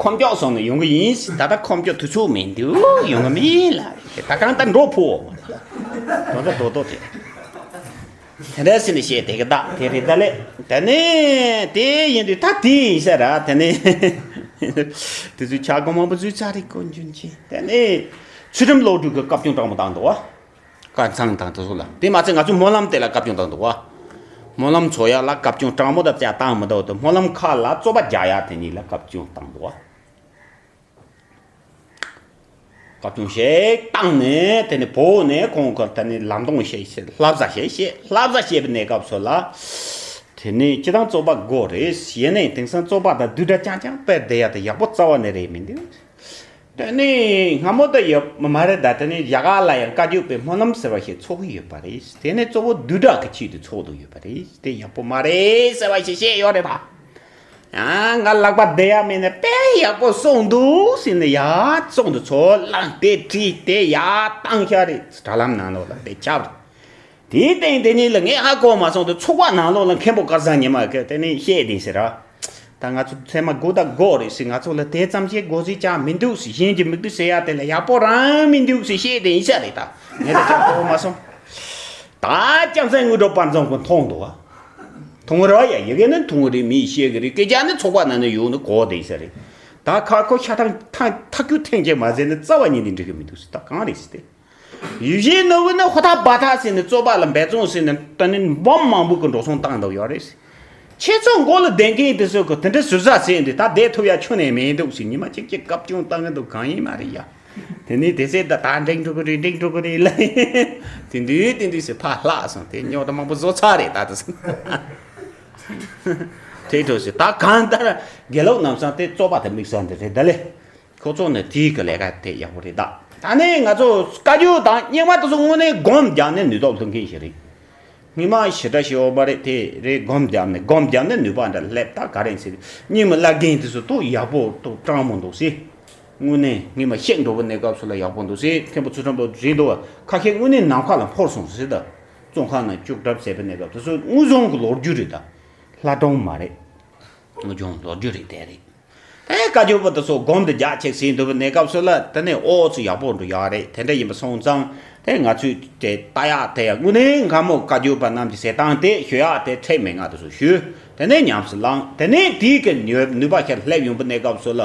ཁོམ་སྐྱོ་སོང་ནས་ཡོང་གི་ཡིན། ད་ལྟ་ཁོམ་སྐྱོ་དུས་ཚོད་མི་འདུག་ཡོང་གི་མིན་ལ། ད་གང་ལྟར་འགྲོ་ཕོད། འགྲོ་ད་རྡོག་རྡོག་དེ། དེ་འདྲ་ཟེར་ནས་བཤད་དེ་གི་ད་དེ་རེད་ད་ལེ། ད་ནི་དེ་ཡིན་དུས་ད་དེ་ཡིན་ས་ར། ད་ནི་དེ་ཚོའི་ཆ་སྒོ་མང་པོ་བཟོས་ཚར་རེད། ཀུན་འབྱུང་ཆེ། ད་ནི་ཚུལ་ཁྲིམས་བློ་གྲོས་ཀྱི་བཀའ་བཀྱོན་དྲང་མོ་བཏང་འདུག་བ། དཀར་ཚང་དང་དེ་ཚོ་ལ། དེ་མ་ཚད་ང་ཚོ་སྨོན་ལམ་དེ་ལ་བཀའ་བཀྱོན་བཏང་འདུག་བ། སྨོན་ལམ་འཚོགས་ཡ་ལ་བཀའ་བཀྱོན་དྲང་མོ་དང་བཅས་བཏང་མི་འདུག་དེ་སྨོན་ལམ་ཁག་ལ་རྩོད་པ་རྒྱག་ཡ་དེ་གཉིས་ལ་བཀའ་བཀྱོན་བཏང་འདུག་བ། བཀའ་བཀྱོན་ཞིག་བཏང་ནས་དེ་ནས་བོད་ནས་ཁོང་གི་དེ་ནས་ལམ་སྟོན་ཞིག་བཤད། བསླབ་བྱ་ཞིག་བཤད། བསླབ་བྱ་བཤད་པའི་གནས་སྐབས་སུ་ལ། དེ་ནས་སྤྱིར་བཏང་རྩོད་པ་དགོས་རེད། ཡིན་ནའི་དེང་སང་རྩོད་པ་དང་བསྡུར་གྲྭ་རྐྱང་རྐྱང་སྤེལ་བསྡད་ཡ་དེ་ཡག་པོ་རྩ་བ་ནས་རེད་མི་འདུག་དེ་ནས་སྔ་མོ་དེ་ཡོད་མ་རེད་ད། དེ་ནས་རྒྱ་གར་ལ་ཡང་བཀའ་བརྒྱུད་པའི་སྨོན་ལམ་ཟེར་བ་ཞིག་ཚོགས་ཀྱི་ཡོད་པ་རེད། དེ་ནས་གཙོ་བོ་བསྡུས་གྲྭ་གི་ཆེད་དུ་ཚོགས་འདུ་ཡོད་པ་རེད། དེ་ཡག་པོ་མ་རེད་ཟེར་བ་ཞིག་བཤད་ཡོད་རེད་ད། ཡང་ང་ལག་པ་བདེ་ཡ་མེད་ནས་དཔེ་ཡག་པོ་གསུངས་འདུག་ཟེར་ནས་ཡར་ཚོགས་འདུ་ཚོགས་བླངས་ཏེ་བྲིས་ཏེ་ཡར་བཏང་ཤག་རེད། དྲ་ལམ་ནང་ལོགས་ལ་དེ་ཁྱབ་རེད། དེའི་སྟེང་དེ་ཉིད་ལ་ངས་ཧ་གོ་མ་སོང་དུས་ཚོགས་པ་ནང་ལོགས་ལ་མཁན་པོ་དཀར་བཟང་ཉི་མ་གིས་དེ་ནས་བཤད་དེ་ཟེར་ར། ད་ང་ཚོ་ཚད་མ་དགོས་དང་དགོས་རེད་ཟེར། ང་ཚོ་ལ་དེ་ཙམ་ཞིག་དགོས་ཚུལ་ཀྱང་མི་འདུག་ཟེར། གཞན་གྱི་མི་འདུག་ཟེར་ཡ་དེ་ལ་ཡག་པོ་རང་མི་འདུག་ཟེར་བཤད་དེ་ཡིན་ས་རེད་ད། ངས་ད་ཅང་གོ་མ་སོང་། ད་ལྕམ་སྲས་དངོས་གྲུབ་དཔལ་འཛོམས་ཀྱིས་མཐོང་འདུག་བ། མཐོང་ར་ཡ། ཡི་གེ་ནི་མཐོང་གི་རེད། མིས་བཤད་གི་རེད། སྐད་ཆ་ནི་ཚོགས་པ་ནང་ནས་ཡོང་ནི་གོ་དེ་ཡིན་ས་རེད། ད་ཁ་ཁོ་ཤ་ཐང་ཐང་ཐག་ཁུ་ཐེངས་ཅིག་མ་ཟེར་ནས་རྩ་བ་ཉིད་ནས་འགྲིག་གི་མི་འདུག་ཟེར། ད་གང་རེད་ཟེར་ཏེ། ཡུལ་གཞན་ནོར་བུ་ནི་ཧོ་ཐག་བ་ཐག་ཟེར་ནས་རྩོད་པ་ལ་འབད་བརྩོན་ཟེར་ནས་ད་ནི་འབུམ་མང་པོ་གི་འགྲོ་སོང་བཏང་འདུག་ཡོད་རེད། ཁྱེད་ཚོ་མགོ་ལ་བསྡད་མཁན་དེ་ཚོ་གི་དེ་འདྲ་ཟུར་ཟ་ཟེར་འདི་ད་བསྡད་ཐུབ་ཡ་ཁྱོན་ནས་མི་འདུག་ཟེར། ཉི་མ་གཅིག་གཅིག་བཀའ་བཀྱོན་བཏང་གི་འདུག་གང་ཡིན་མ་རེད་ཡ། དེ་ནས་དེ་ཚེ་ད་ད་འགྲིག་འགྲོ་གི་རེད། འགྲིག་འགྲོ་གི་རེད་ལ། དེ་འདུག་དེ་འདུག་ཟེར་ཕར་ལྷག་སོང་། དེ་རྙོག་དྲ་མང་པོ་བཟོ་ཚར་རེད་ད། དེ་ཚོ་དེ་འགྲོ་ཟེར། ད་གང་ལྟར་དགེ་ལུགས་རྣམ་གསུམ་དེ་རྩོད་པ་དེ་དམིགས་བསལ་འདི་རེད་ད་ལེ། ཁོ་ཚོ་ནི་དེའི་གི་ལས་ཀ་དེ་ཡག་པོ་རེད་ད། ད་ནི་ང་ཚོ་བཀའ་བརྒྱུད་དང་རྙིང་མ་དེ་ཚོ་དངོས་གནས་སྒོམ་བརྒྱབ་ནས་ནུས་སྟོབས་ལྷུང་མཁན་ཞིག་རེད། སྔོན་མ་ཞེ་དྲག་ཞིག་ཡོད་མ་རེད། དེ་རེད། སྒོམ་བརྒྱབ་ནས་སྒོམ་བརྒྱབ་ནས་ནུས་པ་འདྲ་སླེབས། ད་ག་རེ་ཟེར། རྙིང་མ་བླ་རྒན་དེ་ཚོ་ཏོག་ཡག་པོ་ཏོག་སྤྲང་མོ་འདུག་ཟེར། དངོས་གནས་སྔོན་མ་གཤེགས་འགྲོ་བའི་གནས་སྐབས་སུ་ལ་ཡག་པོ་འདུག་ཟེར། མཁན་པོ་ཚུལ་ཁྲིམས་ལོ་རེད་འདུག་ཁ་ཤས་དངོས་གནས་ནམ་མཁའ་ལ་འཕུར་སོང་ཟེར། ད་བཙོན་ཁང་ནང་བཅུག་གྲབས་བྱས་པའི་གནས་སྐབས་དེ་ཚོ་དངོས་བྱུང་གི་ལོ་རྒྱུས་རེད། ད་ལྷ་སྒྲུང་མ་རེད། དངོས་བྱུང་ལོ་རྒྱུས་རེད། དེ་རེད། ཨེ་བཀའ་བརྒྱུད་པ་དེ་ཚོ་སྒོམ་དེ་རྒྱག་ཆེག་ཟིན་འདུག་པའི་གནས་སྐབས་སུ་ལ། དེ་ནས་ཨོ་ཚོ་ཡག་པོ་འགྲོ་ཡག་རེད། དེ་འདྲ་ཡིན་པ་སོང་ཙང་དེ་ང་ཚོས་དེ་ལྟ་ཡག་དེ་ཡག་དངོས་གནས་ངོ་མ་བཀའ་བརྒྱུད་པ་རྣམས་ཀྱི་ཟེར་སྟངས་དེ་ཞུ་ཡག་དེ་ཁྲེལ་མེད་ང་དེ་ཚོ་ཞུས། དེ་ནས་ཉམས་སུ་བླངས། དེ་ནས་དེའི་གི་ནུས་ནུས་པ་ཁྱེར་སླེབས་ཡོང་པའི་གནས་སྐབས་སུ་ལ།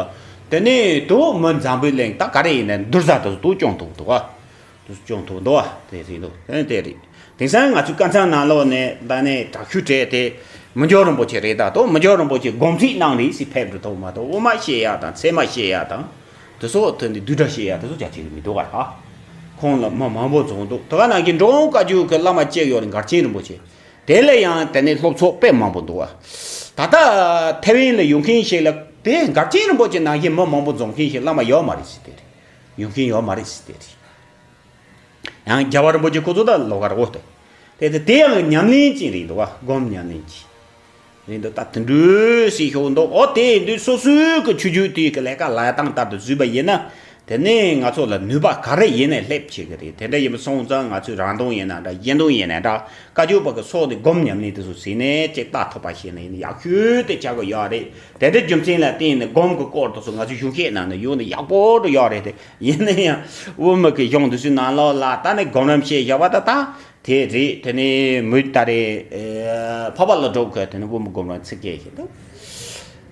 དེ་ནས་དུ་མི་འཛམ་བུའི་གླིང་ད་ག་རེ་ཡིན་ནའི་འདུར་ཟ་དེ་ཚོ་དུ་སྐྱོང་ཐུབ་འདུག་ག་དུ་སྐྱོང་ཐུབ་འདུག་བ། དེ་རེད་འདུག་དེ་དེ་རེད། དེང་སང་ང་ཚོའི་དཀར་ཆག་ནང་ལོགས་ནས་ད་ནས་དྲག་ཤུལ་བྲལ་ཏེ་མི་འགྱུར་རིན་པོ་ཆེ་རེད། ད་དུང་མི་འགྱུར་རིན་པོ་ཆེ་དགོངས་ཚིག་གནང་རེད་ཟེར་ཕེབས་འགྲོ་ཐུབ་མ་གཏོགས། དབུ་མ་བཤད་ཡག་དང་ཚད་མ་བཤད་ཡག་དང་དེ་ཚོ་དེ་འདི་བསྡུས་གྲྭ་བཤད་ཡག་དེ་ཚོ་རྒྱ་ཆེ་གི་མི་འདུག་ག་ད་ཁོང་ལ་མི་མང་པོ་འཛོམས་འདུག་དེ་ག་ནང་གི་འགྲོ་འོང་བཀའ་བརྒྱུད་ཀྱི་བླ་མ་གཅིག་ཡོད་རེད། མགར་ཆེན་རིན་པོ་ཆེ། དེ་ལས་ཡང་དེ་ནས་སློབ་ཚོགས་དཔེ་མང་པོ་འདུག་ག་ད་ལྟ་ཐེ་ཝན་ལ་ཡོང་མཁན་ཞིག་ལ་དེ་མགར་ཆེན་རིན་པོ་ཆེ་ནང་བཞིན་མི་མང་པོ་འཛོམས་མཁན་ཞིག་བླ་མ་ཡོད་མ་རེད་ཟེར། དེ་རེད། ཡོང་མཁན་ཡོད་མ་རེད་ཟེར། དེ་རེད། ཡང་རྒྱལ་བ་རིན་པོ་ཆེ་ཁོ་ཚོ་ད་ལོགས་ཀ་རེད། འོ་དེ་དེ་དེ་དེ་ཡང་ཉམས་ལེན་ཅན་རེད་འདུག་ག་སྒོམ་ཉམས་ལེན་ཅན་རེད་འདུག་ད་དེ་འདྲ་ཟེར་ཤོག་འདུག་འོ་དེ་ཡིན་དུས་སོ་སོའི་གི་ཆོས་བརྒྱུད་དེའི་གི་ལས་ཀ་ལས་སྟངས་ལྟར་དུ་བཟོས་པ་ཡིན་ན། དེ་ནས་ང་ཚོ་ལ་ནུས་པ་ག་རེ་ཡིན་ནའི་སླེབས་བྱེད་ཀྱི་རེད། དེ་འདྲ་ཡིན་པ་སོང་ཙང་ང་ཚོས་རང་དོན་ཡིན་ན་འདྲ། གཞན་དོན་ཡིན་ན་འདྲ། བཀའ་བརྒྱུད་པ་གི་སྲོག་དེ་སྒོམ་ཉམས་ལེན་དེ་ཚོ་ཟིན་ནས་ཅིག་ལྟ་ཐུབ་པ་ཞིག་ནས་ཡིན་ན་ཡག་ཤོས་དེ་ཆགས་ཀྱི་ཡོད་རེད། དེ་འདྲ་རྒྱུ་མཚན་ལ་བརྟེན་ནས་སྒོམ་གྱི་སྐོར་དེ་ཚོ་ང་ཚོས་གཞུང་བཤད་ནང་ནས་ཡོང་ནས་ཡག་པོ་འགྲོ་ཡོད་རེད་དེ། ཡིན་ན་ཡང་དབུ་མ་གི་གཞུང་འདི་ཚོའི་ནང་ལོགས་ལ་ད་ནི་སྒོམ་རིམ་བཤད་བཞག་པ་ད་ད་དེ་རེད། དེ་ནི་མུ་ད་རེ་འཕགས་པ་ཀླུ་སྒྲུབ་ཀྱི་དེ་ནི་དབུ་མ་སྒོམ་རིམ་ཚིགས་བཅད་ཞིག་འདུག་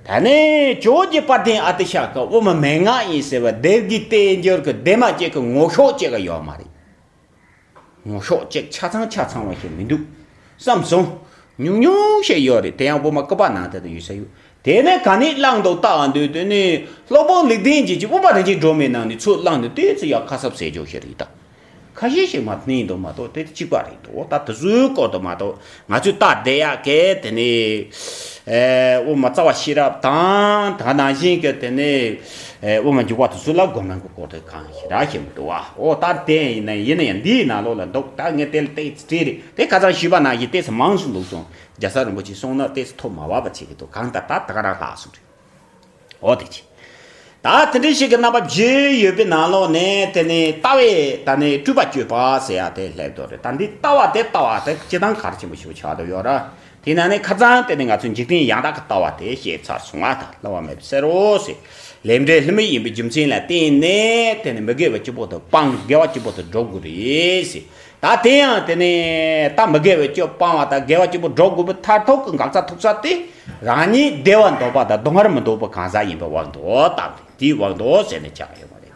ད་ནི་ཇོ་བོ་རྗེ་དཔལ་ལྡན་ཨ་ཏི་ཤ་གི་དབུ་མ་མན་ངག་ཡིན་ཟེར་བ་སྡེ་དགེ་བསྟན་འགྱུར་གྱི་སྡེ་མ་གཅིག་གི་ངོ་ཤོག་གཅིག་ག་ཡོད་མ་རེད། ངོ་ཤོག་གཅིག་ཆ་ཚང་ཆ་ཚང་བ་ཞིག་མི་འདུག་བསམ་སོང་། ཉུང་ཉུང་ཞིག་ཡོད་རེད། དེ་ཡང་དབུ་མ་སྐུ་པར་ནང་དེ་དུ་ཡོད་ས་ཡོད། དེ་ནས་ག་ནས་བླངས་འདུག་ལྟ་བ་འདུག་དེ་ནས་སློབ་དཔོན་ལེགས་ལྡན་འབྱེད་ཀྱིས་དབུ་མ་རིན་ཆེན་སྒྲོན་མེའི་ནང་ནས་ཚུར་བླངས་ནས་ཏོག་ཙམ་ཡང་ཁ་གསབ་ཟེར་རྒྱུ་ཞིག་རེད་ད། ཁ་ཤས་ཤིག་མ་གནས་འདུག་མ་གཏོགས་དེ་གཅིག་པ་རེད་འདུག་ད་དེ་ཚོའི་སྐོར་དུ་མ་གཏོགས་ང་ཚོས་ལྟ་བསྡད་ཡག་གི་དེ་ནས་ཨེ་དབུ་མ་རྩ་བ་ཤེས་རབ་དང་ད་ག་ནང་བཞིན་གྱི་དེ་ནས་ཨེ་དབུ་མ་འཇུག་པ་དེ་ཚོ་ལ་སྒོམ་རིམ་གྱི་སྐོར་དུ་གང་ཞིག་རག་བཞིན་འདུག་བ། འོ་ད་དེ་ཡིན་ན་ཡིན་ན་ཡང་འདིའི་ནང་ལོགས་ལ་འདུག་ད་ངས་དེ་ལ་ཏོག་ཙམ་བྲིས་རེད། དེ་ཁ་སང་ཞུས་པ་ནང་བཞིན་ཏོག་ཙམ་མང་སུ་འདུག་སོང་། རྒྱལ་ཚབ་རིན་པོ་ཆེ་གསུང་ན་ཏོག་ཙམ་ཐོག་མ་བབས་པ་བྱེད་ཀྱི་འདུག་གང་ལྟར་ད་ད་ག་རང་ལྷག་སོང་རེད། འོ་དེ་ཅི། ད་དེ་འདྲ་ཞིག་གི་རྣམ་པ་བརྗོད་ཡོད་པའི་ནང་ལོགས་ནས་དེ་ནས་ལྟ་བའི་ད་ནས་སྤྲུལ་པ་སྤྱོད་པ་ཟེར་ཡ་དེ་སླེབས་དོ་རེད། ད་འདི་ལྟ་བ་དེ་ལྟ་བ་དེ་སྤྱི་བཏང་གལ་ཆེན་པོ་ཞིག་ཆགས་བསྡད་ཡོད་ར། དེ་ནང་ནས་ཁ་སང་དེ་ནས་ང་ཚོས་འཇིག་རྟེན་ཡང་དག་གི་ལྟ་བ་དེ་བཤད་ཚར་སོང་ང་། ད་བསླུ་བ་མེད་པའི་བསེ་རུ་ཟེར། ལས་འབྲས་ལྷད་མེད་ཡིན་པའི་རྒྱུ་མཚན་ལ་བརྟེན་ནས་དེ་ནས་མི་དགེ་བ་བཅུ་པོ་དེ་སྤང་། དགེ་བ་བཅུ་པོ་དེ་སྒྲུབ་དགོས་རེད་ཟེར། ད་དེ་ཡང་དེ་ནས་ད་མི་དགེ་བ་བཅུ་སྤང་བ་དང་དགེ་བ་བཅུ་པོ་སྒྲུབ་དགོས་པའི་མཐར་ཐུག་གི་འགག་རྩ་ཐུག་ས་དེ་རང་ཉིད་བདེ་བ་འདོད་པ་དང་སྡུག་བསྔལ་མི་འདོད་པ་གང་ཟག་ཡིན་པའི་དབང་དུ་བཏང་སྟེ་དེའི་དབང་དུ་ཟེར་ནས་ཆགས་ཡོད་པ་རེད།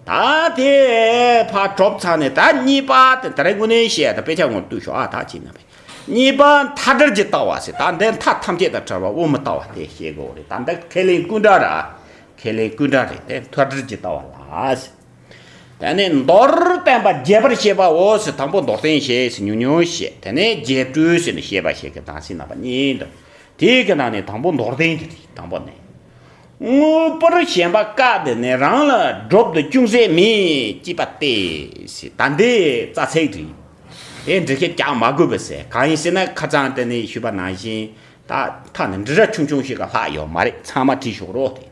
ད་དེ་ཕར་གྲུབ་ཚར་ནས་ད་གཉིས་པ་དེ་ད་རེས་དངོས་གནས་བཤད་ད་དཔེ་ཆ་ངོ་བསྡུས་ཤོག་ཨ། ད་ཅི་ན་བས་གཉིས་པ་མཐའ་བྲལ་གྱི་ལྟ་བ་ཟེར། ད་འདི་མཐའ་ཐམས་ཅད་དང་བྲལ་བ་དབུ་མའི་ལྟ་བ་དེ་བཤད་དགོས་རེད། ད་འདི་ཁས་ལེན་ཀུན་འདྲ་ར། ཁས་ལེན་ཀུན་འདྲ་རེད། དེ་མཐའ་བྲལ་གྱི་ལྟ་བ་ལ་ཟེར། དེ་ནས་མདོར་བསྟན་པ་རྒྱས་པར་བཤད་པའོ་ཟེར། དང་པོ་མདོར་བསྟན་བཤད་ཟེར་ཉུང་ཉུང་བཤད། དེ་ནས་རྒྱས་སྤྲོས་ཟེར་ནས་བཤད་པ་ཞིག་གི་དང་སྲིད་རྣམ་པ་གཉིས་འདུག་དེའི་གི་ནང་ནས་དང་པོ་མདོར་བསྟན་གྱི་རེད། དང་པོ་ནས། དངོས་པོར་ཞེན་པ་བཀག་སྟེ་ནི་རང་ལ་གྲུབ་ཏུ་ཅུང་ཟད་མེད་ཅེས་པ་སྟེ་ཟེར། ད་འདི་རྩ་ཚིག་རེད། དེ་འགྲེལ་བཤད་རྒྱག་མ་དགོས་པ་ཟེར། གང་ཡིན་ཟེར་ན་ཁ་སང་དེ་ནས་ཞུས་པ་ནང་བཞིན་ད་མཐའ་ནས་འབྲི་ར་ཆུང་ཆུང་ཞིག་ག་ལྷག་ཡོད་མ་རེད། ཚང་མ་བྲིས་ཤོག་རོགས་དེ།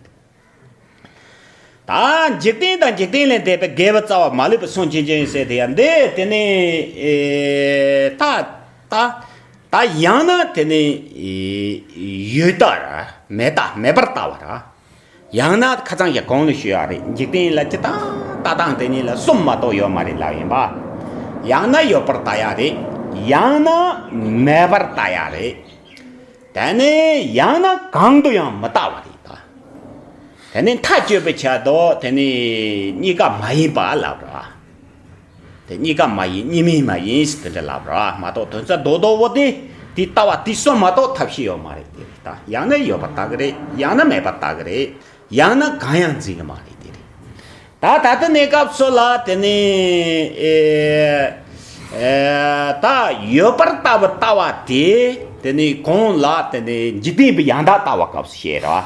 ད་འཇིག་རྟེན་དང་འཇིག་རྟེན་ལས་འདས་པའི་དགེ་བའི་རྩ་བ་མ་ལུས་པ་སུན་འབྱིན་ཅིང་ཟེར་དེ་ཡང་འདི་དེ་ནི་ཨེ་ད་ད་ད་ཡང་ན་དེ་ནི་ཨེ་ཡོད་ལྟ་ར་མེད་ལྟ་མེད་པར་ལྟ་བ་ར། ཡང་ན་ཁ་སང་ཡང་གོང་ལ་ཞུས་ཡ་རེད། འཇིག་རྟེན་ལ་སྤྱི་དང་ལྟ་སྟངས་དེ་གཉིས་ལ་གསུམ་མ་གཏོགས་ཡོད་མ་རེད་ལབ་ཡིན་པ། ཡང་ན་ཡོད་པར་ལྟ་ཡ་རེད། ཡང་ན་མེད་པར་ལྟ་ཡ་རེད། དེ་ནས་ཡང་ན་གང་དུ་ཡང་མི་ལྟ་བ་རེད་ད། དེ་ནས་མཐའ་དཔྱོད་པའི་ཆེད་དུ་དེ་ནས་གཉིས་ཀ་མ་ཡིན་པ་ལབ་ར། དེ་གཉིས་ཀ་མ་ཡིན། གཉིས་མེད་མ་ཡིན་ཟེར་དེ་འདྲ་ལབ་ར་མ་གཏོགས་དོན་རྩ་རྡོག་རྡོག་པོ་དེ་དེ་ལྟ་བ་དེ་གསུམ་མ་གཏོགས་ཐབས་ཤེས་ཡོད་མ་རེད། དེ་རེད་ད། ཡང་ན་ཡོད་པར་ལྟ་གི་རེད། ཡང་ན་མེད་པར་ལྟ་གི་རེད། ཡང་ན་གང་ཡང་འཛིན་གི་མ་རེད། དེ་རེད། ད་ད་ལྟ་གནས་སྐབས་སུ་ལ་དེ་ནི་ཨེ་ཨེ་ད་ཡོད་པར་ལྟ་བུ་ལྟ་བ་དེ་དེ་ནི་གོང་ལ་དེ་ནི་འཇིག་རྟེན་པའི་ཡང་དག་ལྟ་བ་སྐབས་སུ་བཤད་ར།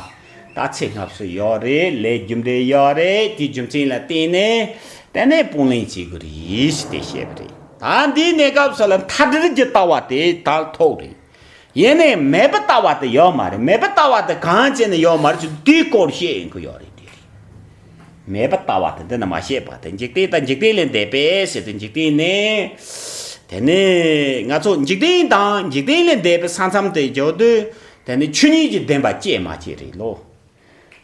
ད་ཚེ་སྔ་ཕྱི་ཡོད་རེད། ལས་རྒྱུ་འབྲས་ཡོད་རེད། དེའི་རྒྱུ་མཚན་ལ་བརྟེན་ནས་དེ་ནས་སྤང་བླང་བྱེད་དགོས་རེད་ཞེས་དེ་བཤད་པ་རེད། ད་འདིའི་གནས་སྐབས་སུ་ལ་མཐའ་བྲལ་གྱི་ལྟ་བ་དེ་དག་ཐོག་རེད། ཡིན་ནའི་མེད་པའི་ལྟ་བ་དེ་ཡོད་མ་རེད། མེད་པའི་ལྟ་བ་དེ་གང་བྱས་ནས་ཡོད་མ་རེད་ཅེས་དེའི་སྐོར་བཤད་ཡོང་གི་ཡོད་རེད། དེ་རེད། མེད་པའི་ལྟ་བ་དེ་འདི་ན་མ་བཤད་པ་དེ་འཇིག་རྟེན་དང་འཇིག་རྟེན་ལས་འདས་པའི་ཟེར་ཏེ། འཇིག་རྟེན་ནི། དེ་ནི་ང་ཚོ་འཇིག་རྟེན་དང་འཇིག་རྟེན་ལས་འདས་པའི་ས་མཚམས་དེ་འཇོག་དུས། དེ་ནི་ཆོས་ཉིད་ཀྱི་བདེན་པ་སྐྱེ་མ་སྐྱེ་རེད་ལོ།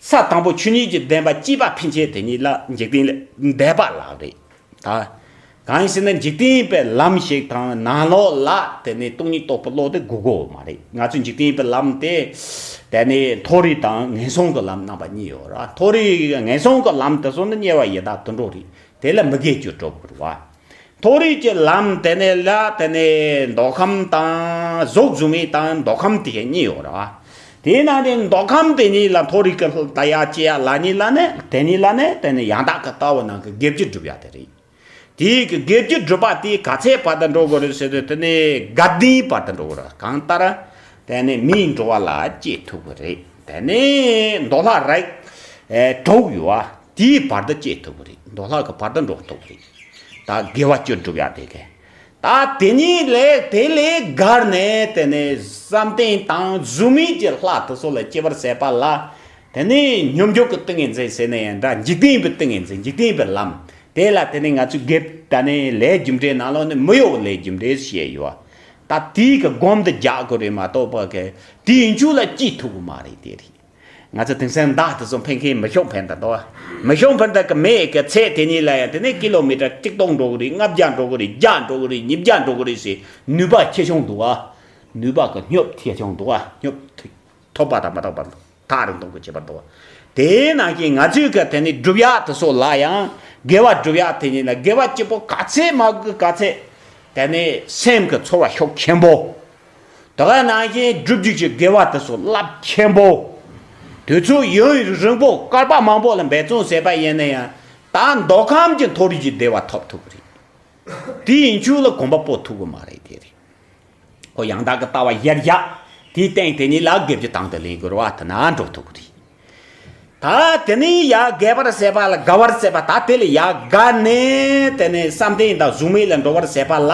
ས་དང་པོ་ཆོས་ཉིད་ཀྱི་བདེན་པ་སྐྱེས་པ་ཕན་ཆད་དེ་ཉིད་ལ་འཇིག་རྟེན་ལས་འདས་པ་ལགས་རེད། ད། གང་ཡིན་ཟེར་ན་འཇིག་རྟེན་པའི་ལམ་ཞིག་དང་ནང་ལོགས་ལ་དེ་ནི་སྟོང་ཉིད་རྟོགས་པའི་བློ་དེ་དགོས་ཀྱི་ཡོད་མ་རེད། ང་ཚོའི་འཇིག་རྟེན་པའི་ལམ་དེ། དེ་ནི་མཐོ་རིས་དང་ངན་སོང་གི་ལམ་རྣམ་པ་གཉིས་ཡོད་རེད། མཐོ་རིས་ངན་སོང་གི་ལམ་དེ་ཚོ་ནི་དམྱལ་བ་ཡི་དྭགས་དུད་འགྲོ་རེད། དེ་ལ་མི་དགེ་བཅུ་སྒྲུབ་དགོས་རེད་བ། མཐོ་རིས་ཀྱི་ལམ་དེ་ནི་ལ་དེ་ནི་མདོ་ཁམས་དང་གཟུགས་གཟུགས་མེད་དང་མདོ་ཁམས་དེ་གཉིས་ཡོད་རེད་བ། དེས་ན་ནི་མདོ་ཁམས་དེ་གཉིས་ལ་མཐོ་རིས་ཀྱི་ལྟ་ཡ་སྐྱེ་ཡ་ལ་གཉིས་ལ་ནི་དེ་གཉིས་ལ་ནི་དེ་ནི་ཡང་དག་གི་ལྟ་བ་ནང་གི་དགེ་བཅུ་སྒྲུབ་ཡ་དེ་རེད། དེའི་གི་དགེ་བཅུ་སྒྲུབ་པ་དེ་ག་ཚད་བར་དུ་འགྲོ་དགོས་རེད་ཟེར་དུས། དེ་ནི་དགའ་ལྡན་བར་དུ་འགྲོ་དགོས་རེད། གང་ལྟར་དེ་ནི་མིའི་འགྲོ་བ་ལ་སྐྱེ་ཐུབ་ཀྱི་རེད། དེ་ནི་མདོ་ལྷ་རིགས་ཨེ་དྲུག་ཡོད་པ་དེའི་བར་དུ་སྐྱེ་ཐུབ་ཀྱི་རེད། མདོ་ལྷ་གི་བར་དུ་འགྲོ་ཐུབ་ཀྱི་རེད། ད་དགེ་བ་བཅུ་སྒྲུབ་ཡ་དེ་གི། ད་དེ་གཉིས་ལས་དེ་ལས་བརྒལ་ནས་དེ་ནི་བསམ་གཏན་དང་གཟུགས་མེད་ཀྱི་ལྷ་དེ་ཚོ་ལ་སྐྱེ་བར་ཟད་པ་ལ། དེ་ནི་སྙོམས་འཇུག་གི་ཏིང་ངེ་འཛིན་ཟེར་ན་ཡང་འདྲ། འཇིག་རྟེན་པའི་ཏིང་ངེ་འཛིན། འཇིག་རྟེན་པའི་ལམ། དེ་ལ་དེ་ནི་ང་ཚོས་དགེ་ད་ནི་ལས་རྒྱུ་འབྲས་ནང་ལོགས་ནས་མི་གཡོ་བའི་ལས་རྒྱུ་འབྲས་ཞེས་ཡོད། ད་དེའི་གི་སྒོམ་དེ་རྒྱག་དགོས་རེད་མ་གཏོགས་པ་གི་དེའི་མཇུག་ལ་སྐྱེ་ཐུབ་ཀྱི་མ་རེད། དེ་རེད། ང་ཚོ་དེང་སང་བདག་དེ་ཚོ་ཕན་མཁན་མི་ཤོང་ཕན་ད་དོ། མི་ཤོང་ཕན་ད་གི་མེད་གི་ཚད་དེ་གཉིས་ལ་ཡང་དེ་ནས་ཀི་ལོ་མི་ཊར་གཅིག་སྟོང་འགྲོ་གི་རེད། ལྔ་བརྒྱ་འགྲོ་གི་རེད། བརྒྱ་འགྲོ་གི་རེད། ཉིས་བརྒྱ་འགྲོ་གི་རེད་ཟེར་ནུས་པ་ཆེ་ཆུང་འདུག་ཨ། ནུས་པ་གི་སྙོབ་ཆེ་ཆུང་འདུག་ཨ། སྙོབ་ཐུབ་པ་དང་མ་ཐུབ་པ་ཐག་རིང་ཐུང་གི་བྱེད་པ་འདུག་ཨ། དེའི་ནང་བཞིན་ང་ཚོས་གི་དེ་ནས་སྒྲུབ་ཡག་དེ་ཚོ་ལ་ཡང་དགེ་བ་སྒྲུབ་ཡག་དེ་གཉིས་ལ་དགེ་བ་སྐྱིད་པོ་ག་ཚད་མ་དགོས་ག་ཚད། དེ་ནས་སེམས་ཀྱི་ཚོར་བ་ཤུགས་ཆེན་པོ། དེ་ག་ནང་བཞིན་སྒྲུབ་རྒྱུ་གི་དགེ་བ་དེ་ཚོ་རླབས་ཆེན་པོ། དུས་ཚོད་ཡུན་རིང་པོ་བསྐལ་པ་མང་པོ་ལ་འབད་བརྩོན་བྱས་པ་ཡིན་ན་ཡང་། ད་མདོ་ཁམས་ཀྱི་མཐོ་རིས་ཀྱི་བདེ་བ་ཐོབ་ཐུབ་ཀྱི་རེད། དེའི་མཇུག་ལ་གོམ་པ་སྤོ་ཐུབ་ཀྱི་མ་རེད། དེ་རེད། ཁོ་ཡང་དག་གི་ལྟ་བ་གཞིར་བཞག་དེའི་སྟེང་དེ་ཉིད་ལ་དགེ་བཅུ་དང་དུ་ལེན་དགོས་རེད་བ། དེ་ན་འགྲོ་ཐུབ་ཀྱི་རེད། ད་དེ་ནས་ཡར་དགེ་བར་ཟད་པ་ལ་དགའ་བར་ཟད་པ། ད་དེ་ལས་ཡར་དགའ་ནས་དེ་ནས་བསམ་གཏན་དང་གཟུགས་མེད་ལ་འགྲོ་བར་ཟད་པ་ལ་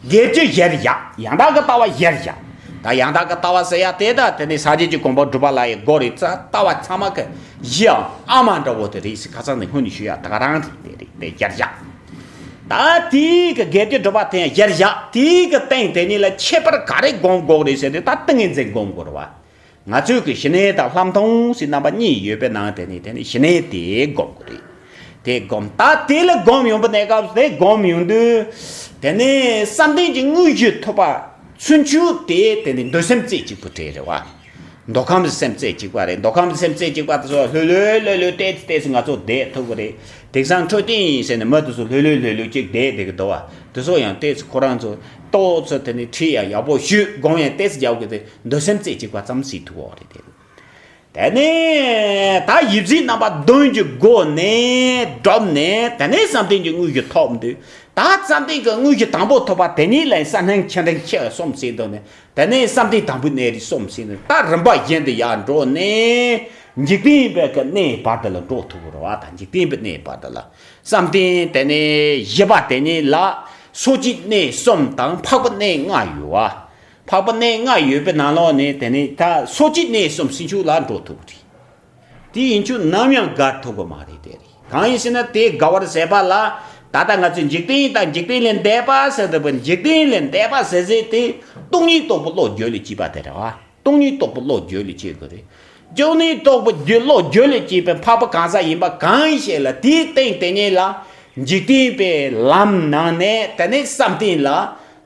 དགེ་བཅུ་གཞིར་བཞག་ཡང་དག་གི་ལྟ་བ་གཞིར་བཞག་ད་ཡང་དག་གི་ལྟ་བ་ཟེར་ཡ་དེ་ད་དེ་ནས་ས་བཅད་ཀྱི་གོ་འཕང་སྒྲུབ་པ་ལ་ཡི་སྒོ་རེད། ལྟ་བ་ཚང་མ་གི་གཞི་ཨ་མ་འདྲ་བོ་དེ་རེད་ཟེར། ཁ་སང་ནས་སྔོན་ནས་ཞུ་ཡ་ད་ག་རང་རེད། དེ་རེད། དེ་གཞིར་བཞག་ད་དེའི་གི་དགེ་བཅུ་སྒྲུབ་པ་དེ་གཞིར་བཞག་དེའི་གི་སྟེང་དེ་ཉིད་ལ་ཁྱད་པར་ག་རེ་སྒོམ་དགོས་རེད་ཟེར་དུས། ད་ཏིང་ངེ་འཛིན་སྒོམ་དགོས་རེད་བ། ང་ཚོས་ཀྱི་ཞི་གནས་དང་ལྷག་མཐོང་ཟེར་རྣམ་པ་གཉིས་ཡོད་པའི་ནང་དེ་ནས་དེ་ནས་ཞི་གནས་དེ་སྒོམ་དགོས་རེད། དེ་སྒོམ། ད་དེ་ལ་སྒོམ་ཡོང་པའི་གནས་སྐབས་དེ་སྒོམ་ཡོང་དུས། དེ་ནས་བསམ་གཏན་གྱི་དངོས་གཞི་ཐོབ་པ་ཚུན་ཆོད་དེ་དེ་ནས་འདོད་སེམས་རྩེ་གཅིག་པུ་བྲལ་རེད་བ། མདོ་ཁམས་སུ་སེམས་རྩེ་གཅིག་པ་རེད། མདོ་ཁམས་སུ་སེམས་རྩེ་གཅིག་པ་དེ་ཚོ་ལྷོད་ལྷོད་ལྷོད་ལྷོད་བལྟས་ཚེ་བལྟས་ཚེ་ང་ཚོ་བསྡད་ཐུབ་ཀྱི་རེད། དེང་སང་འཕྲོད་བསྟེན་ཡིན་ཟེར་ནས་མི་དེ་ཚོ་ལྷོད་ལྷོད་ལྷོད་ལྷོད་གཅིག་བསྡད་བསྡད་ཀྱི་འདུག་བ། དེ་ཚོ་ཡང་བལྟས་ཚེ་ཁོ་རང་ཚོ་ཏོག་ཙམ་དེ་ནས་ཁྲིད་ཡ་ཡག་པོ་ཞུས། སྒོམ་ཡང་ཏོག་ཙམ་རྒྱག་དགོས་ཏེ་འདོད་སེམས་རྩེ་གཅིག་པ་ཙམ་ཞིག་ཐུབ་ཀྱི་རེད་དེ། དེ་ནས་ད་ཡིབ་གཟུགས་རྣམ་པ་བདུན་གྱི་སྒོ་ནས་བསྒྲུབས་ནས། དེ་ནས་བསམ་གཏན་གྱི་དངོས་གཞི་ཐོབ་འདུག་ད་བསམ་གཏན་གྱི་དངོས་གཞི་དང་པོ་ཐོབ་པ་དེ་ཉིད་ལ་གསལ་སྣང་ཆེ་འབྲིང་ཆེ་གསུམ་ཟེར་འདུག་ནས། དེ་ནས་བསམ་གཏན་དང་པོའི་གནས་རིས་གསུམ་ཟེར་ནས་ད་རིམ་པ་བཞིན་དུ་ཡར་འགྲོ་ནས་འཇིག་རྟེན་པའི་གི་གནས་བར་དུ་ལ་འགྲོ་ཐུབ་ཀྱི་རེད་བ། ད་འཇིག་རྟེན་པའི་གནས་བར་དུ་ལ་བསམ་གཏན་དེ་ནས་བཞི་པ་དེ་ཉིད་ལ་སོ་སྐྱེའི་གནས་གསུམ་དང་འཕགས་པའི་གནས་ལྔ་ཡོད་བ། འཕགས་པའི་གནས་ལྔ་ཡོད་པའི་ནང་ལོགས་ནས་དེ་ནས་ད་སོ་སྐྱེའི་གནས་གསུམ་ཟིན་ཆོག་ལ་འགྲོ་ཐུབ་ཀྱི་རེད། དེ་ཡིན་ཆོག་ནམ་ཡང་དགར་ཐུབ་ཀྱི་མ་རེད། དེ་རེད། གང་ཡིན་ཟེར་ན་དེ་དགའ་བར་བྱེད་པ་ལ། ད་ལྟ་ང་ཚོས་འཇིག་རྟེན་དང་འཇིག་རྟེན་ལས་འདས་པ་ཟེར་དུས། འཇིག་རྟེན་ལས་འདས་པ་ཟེར་ཟེར་དེ་སྟོང་ཉིད་རྟོགས་པའི་བློ་རྒྱུད་ལ་སྐྱེས་པ་དེ་རེད་བ། སྟོང་ཉིད་རྟོགས་པའི་བློ་རྒྱུད་ལ་སྐྱེ་དགོས་རེད། སྟོང་ཉིད་རྟོགས་པའི་རྒྱུད་བློ་རྒྱུད་ལ་སྐྱེས་པའི་འཕགས་པ་གང་ཟག་ཡིན་པ་གང་ཞིག་ལ་དེའི་སྟེང་དེ་ཉིད་ལ་འཇིག་རྟེན་པའི་ལམ་ནང་ནས་དེ་ནས་བསམ་གཏན་ལ།